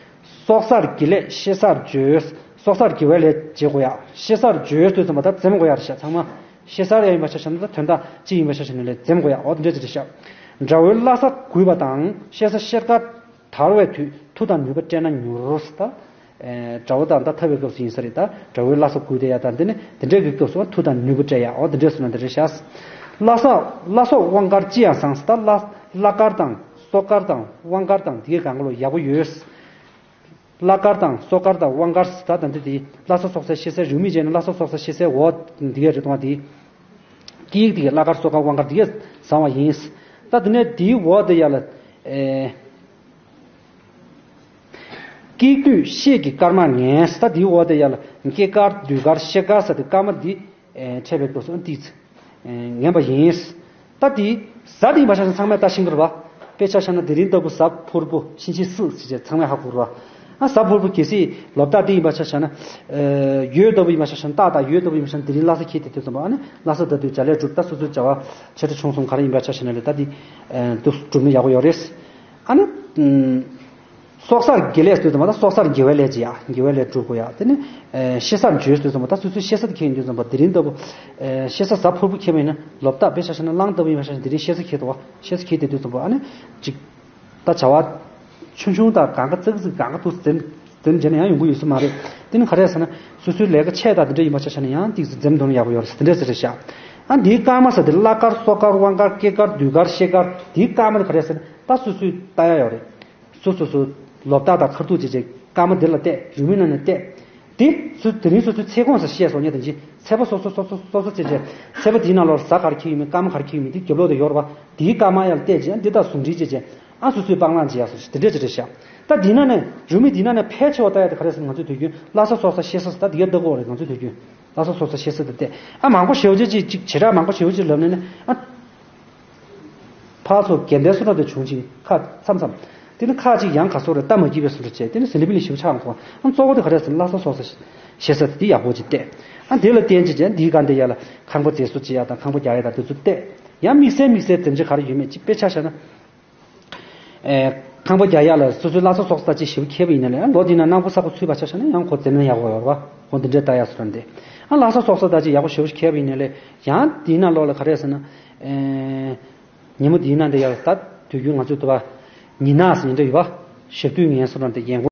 སྲོག་གསར་གྱི་ལས་ཤེས་གསར་བརྗོད། སྲོག་གསར་གྱི་བའི་ལས་བྱེད་དགོས་ཡ། ཤེས་གསར་བརྗོད་དུས་ཙམ་པ་ད་འཛེམ་དགོས་ཡ་རེད་ཤག་ཚང་མ། ཤེས་གསར་ཡ་ཡིན་པ་ཆ་བཞག་ན་ད་དོན་དག་ཅི་ཡིན་པ་ཆ་བཞག་ན་ལས་འཛེམ་དགོས་ཡ། འོ་དེ་འདྲ་ཅིག་རེད་ཤག་དགྲ་བོའི་བླ་གཟའ་རྒུད་པ་དང་ཤེས་གཟའ་ཤེལ་དཀར་དར་བའི་དུས་མཐུ་དང་ནུས་པ་སྤྲད་ན་མྱུར་ཟེར། ད་དགྲ་བོ་དང་ད་འཐབ་པའི་སྐབས་སུ་ཡིན་ས་རེད། ད་དགྲ་བོའི་བླ་གཟའ་རྒུད་དེ་ཡ་ད་འདི་ནི་དེ་འདྲའི་གི་སྐབས་སུ་མཐུ་དང་ནུས་པ་སྤྲད་ཡ། འོ་དེ་འདྲས་སོང་ན་དེ་རེད་ཤག་བླ་གཟའ་བླ་སྲོག་དབང་དཀར་ཅི་ཡང་བཟང་ཟེར། ད་བླ་བླ་དཀར་དང་སྲོག་དཀར་དང་དབང་དཀར་དང་དེ་གའི་གང་ག་ལོ་ཡག་པོ་ཡོད། བླ་དཀར་དང་སྲོག་དཀར་དང་དབང་དཀར་ཟེར། ད་ད་འདི་དེ་བླ་གཟའ་སྲོག་གཟའ་ཤེས་གཟའི་རེའུ་མིག་བྱས་ན་བླ་གཟའ་སྲོག་གཟའ་ཤེས་གཟའི་འོ་འདི་གའི་རེད་དང་དེ། སྐྱིད་དེ་བླ་དཀར་སྲོག་དཀར་དབང་དཀར་དེ་གས་བཟང་བ་ཡིན། ད་དེ་ནས་དེའི་འོག་དེ་ཡ་ལ། ཨེ། སྐྱིད་དུས་ཤེས་ཀྱི་སྐར་མར་ངན། ད་དེའི་འོག་དེ་ཡ་ལ་སྐྱེས་སྐར་དུས་སྐར་ཤེས་སྐར་ཟེར་དེ་སྐར་མ་འདི་ཨེ་འཕྲད་པའི་སྐབས་སུ་ཏིས་ངན་པ་ཡིན། ད་དེ་གཟའ་དེ་ཡིན་པ་ཆ་ཚང་མས་ད་ཤེས་ཀྱི་རེད་བ། དཔེ་ཆ་བཞག་ན་དེ་རིང་ལྟ་བུ་གཟའ་ཕུར་བུ་ཕྱིན་ཆད་སྲིད་ཟེར་བྱས་ཚང་མས་ཧ་གོ་རེད་བ། ཨ་གཟའ་ཕུར་བུ་གལ་སྲིད་ལོ་རྟགས་དེ་ཡིན་པ་ཆ་བཞག་ན། ཨེ་ཡོས་ལྟ་བུ་ཡིན་པ་ཆ་བཞག་ན་རྟགས་དང་ཡོས་ལྟ་བུ་ཡིན་པ་ཆ་བཞག་ན་དེ་རིང་བླ་གཟའ་འཁེལ་དེ་དུས་ཙམ་པ་ཨ་ནི་བླ་གཟའ་ཟླ་དུས་བྱ་ལས་གྲུབ། ད་སོ་སོའི་བྱ་བ་ཆེ་ཕྲ་ཆུང་གསུམ་ག་རེ་ཡིན་པ་ཆ་བཞག་ན་ལས་ད་དེ་ཨེ་དུ་གྲུབ་ན་ཡག་པོ་ཡོད་རེད། ཨ་ནི། ཨུམ། སྲོག་གསར་དགེ་ལས་དུས་ཙམ་པ་ད་སྲོག་གསར་དགེ་བའི་ལས་ཅི་ཡ་དགེ་བའི་ལས་སྒྲུབ་དགོས་ཡ། དེ་ནི་ཨེ་ཤེས་གསར་བརྗོད་དུས་ཙམ་པ་ད་སོ་སོའི་ཤེས་གསར་དེ་ཁེལ་ཡིན་དུས་ཙམ་པ་དེ་རིང་ལྟ་བུ་ཨེ་ཤེས་གསར་གཟའ་ཕུར་བུ་ཁེལ་བ་ཡིན་ན་ལོ་རྟགས་དཔེ་ཆ་བཞག་ན་གླང་ལྟ་བུ་ཡིན་པ་ཆ་བཞག་ན་དེ་རིང་ཤེས་གསར་ཁེལ་འདུག་བ། ཤེས་གསར་ཁེལ་དེ་དུས་ཙམ་པ་ཨ་ནི་ཅིག་ད་བྱ་བ་ཆུང་ཆུང་དང་གང་ག་ཙག་ཙིག་གང་ག་ཏུ་འཛེམ་འཛེམ་བྱས་ན་ཡང་ཡོང་གི་ཡོད་ས་མ་རེད། དེ་ནི་ག་རེ་ཟེར་ན་སོ་སོའི་ལས་ཀ་ཆེ་དང་དེ་འདྲ་ཡིན་པ་ཆ་བཞག་ན་ཡང་ཏིག་ཙམ་འཛེམ་འདོན་ཡག་པོ་ཡོད་རེད་ཟེར་དེ་འདྲ་ཟེར་རེད་ཤག་ཨ་འདིའི་སྐར་མ་ཟེར་དེ་བླ་སྐར་སྲོག་སྐར་དབང་སྐར་སྐྱེས་སྐར་དུས་སྐར་ཤེས་སྐར་འདིའི་སྐར་མ་དེ་ག་རེ་ཟེར་ན་ད་སོ་སོའི་ལྟ་ཡ་ཡོད་རེད། སོ་སོ་སོ་ལོ་རྟགས་དང་ཁ་ཐུག་བྱེད་བྱེད་སྐར་མ་འདི་ལ་བལྟས། རེའུ་མིག་ནང་ནས་བལྟས། དེ་ཚོ་དེ་རིང་སོ་སོའི་ཚེ་གོང་ས་བཤད་སོང་ཉེ་དང་ཅི་ཚེས་པ་སོ་སོ་སོ་སོ་སོ་སོ་བྱེད་བྱེད་ཚེས་པ་དེའི་ནང་ལོགས་གཟའ་ག་རེ་འཁེལ་ཡོད་མེད་སྐར་མ་ག་རེ་འཁེལ་ཡོད་མེད་དེ་རྒྱབ་ལོགས་དུ་ཡོད་རེད་པ། དེའི་སྐར་མ་ཡར་བལྟས་བྱས་འདི་དག་ཟུང་འབྲེལ་བྱེད་བྱས་ཨ་སོ་སོའི་སྤང་བླང་བྱེད་ཡ་སོ་དེ་འདྲས་ཅི་རེད་ཤག་ད་དེའི་ནང་ནས་རེའུ་མིག་དེའི་ནང་ནས་ཕལ་ཆེ་བ་ལྟ་ཡ་དེ་ག་རེ་ཟེར་ན་ང་ཚོའི་དུས་རྒྱུན་བླ་གཟའ་སྲོག་གཟའ་ཤེས་གཟའ་ཟེར་ད་དེ་ག་ལྟ་དགོས་རེད་ང་ཚོའི་དུས་རྒྱུན། ལ་སོགས་སོགས་ས་ཤེས་ས་དེ་བལྟས། ཨ་མང་པོ་ཞེ་པོ་ཅིག་ཅིག་བྱེ་བྲག་མང་པོ་ཞེ་པོ་ཅིག་ལབ་ནས་ནི་ཨ། ཕར་ཚུར་རྒྱན་ལྡན་སོ་འདྲ་དེ་བྱུང་ཅིག་ཁ་མཚམས་མཚམས། དེ་ནི་ཁ་ཅིག་ཡང་ག་སོགས་རེ་ལྟ་མ་སྐྱིད་པའི་སོ་འདྲ་བྱས་དེ་ནི་ཟིན་པི་ལི་ཞེ་པོ་ཆགས་མ་སོང་། ཨ་གཙོ་བོ་དེ་ག་རེ་ཟེར་ན་ལ་སོགས་སོགས་ས་ཤེས་ས་དེ་ཡག་པོ་ཅིག་བལྟས། ཨ་དེ་ལ་བརྟེན་ཅིག་བྱས་འདིའི་སྒང་དེ་ཡ་ལ་ཁང་པ་མཛེས་བཟོ་བྱེད་ཡ་དང་ཁང་པ་རྒྱག་ཡ་དང་དེ་ཚོ་བལྟས། ཡང་དམིགས་བསལ་དམིགས་བསལ་དེ་འདྲ་ག་རེ་ཡོད་མེད་ཅིག་དཔེ་ཆ་བཞག་ན། ཨེ། ཁང་པ་རྒྱག་ཡ་ལ་སོ་སོའི་བླ་གཟའ་སོགས་ས་ཅིག་ཞེ་པོ་ཁེལ་བ་ཡིན་ན་ལས་ཨ་ལོ་འདི་ན་ནག་པོ་ཚ་པོ་ཚུད་པ་ཆ་བཞག་ན་ཡང་ཁོ་འཛེམ་ན་ཡག་པོ་ཡོད་རེད་བ། ཁོ་འདི་འདྲའི་ལྟ་ཡ་སོ་ར་འདི། ཨ་བླ་གཟའ་སོགས་ས་ད་ཅིག་ཡག་པོ་ཞེ་པོ་ཁེལ་བ་ཡིན་ན་ལས་ཡང་འདིའི་ནང་ལོགས་ལ་ག་རེ་ཟེར་ན། ཨེ། ཉིན་མོ་འདིའི་ནང་འདི་ཡ་ད་དུས་རྒྱུན་ང་ཚོའི་དུ་བ། ཉི་ནག་ཟེར་ཉིན་འདྲ་ཡོད་བ། ཞབས་དུས་ངན་སོ་ར་འདི་ཡན་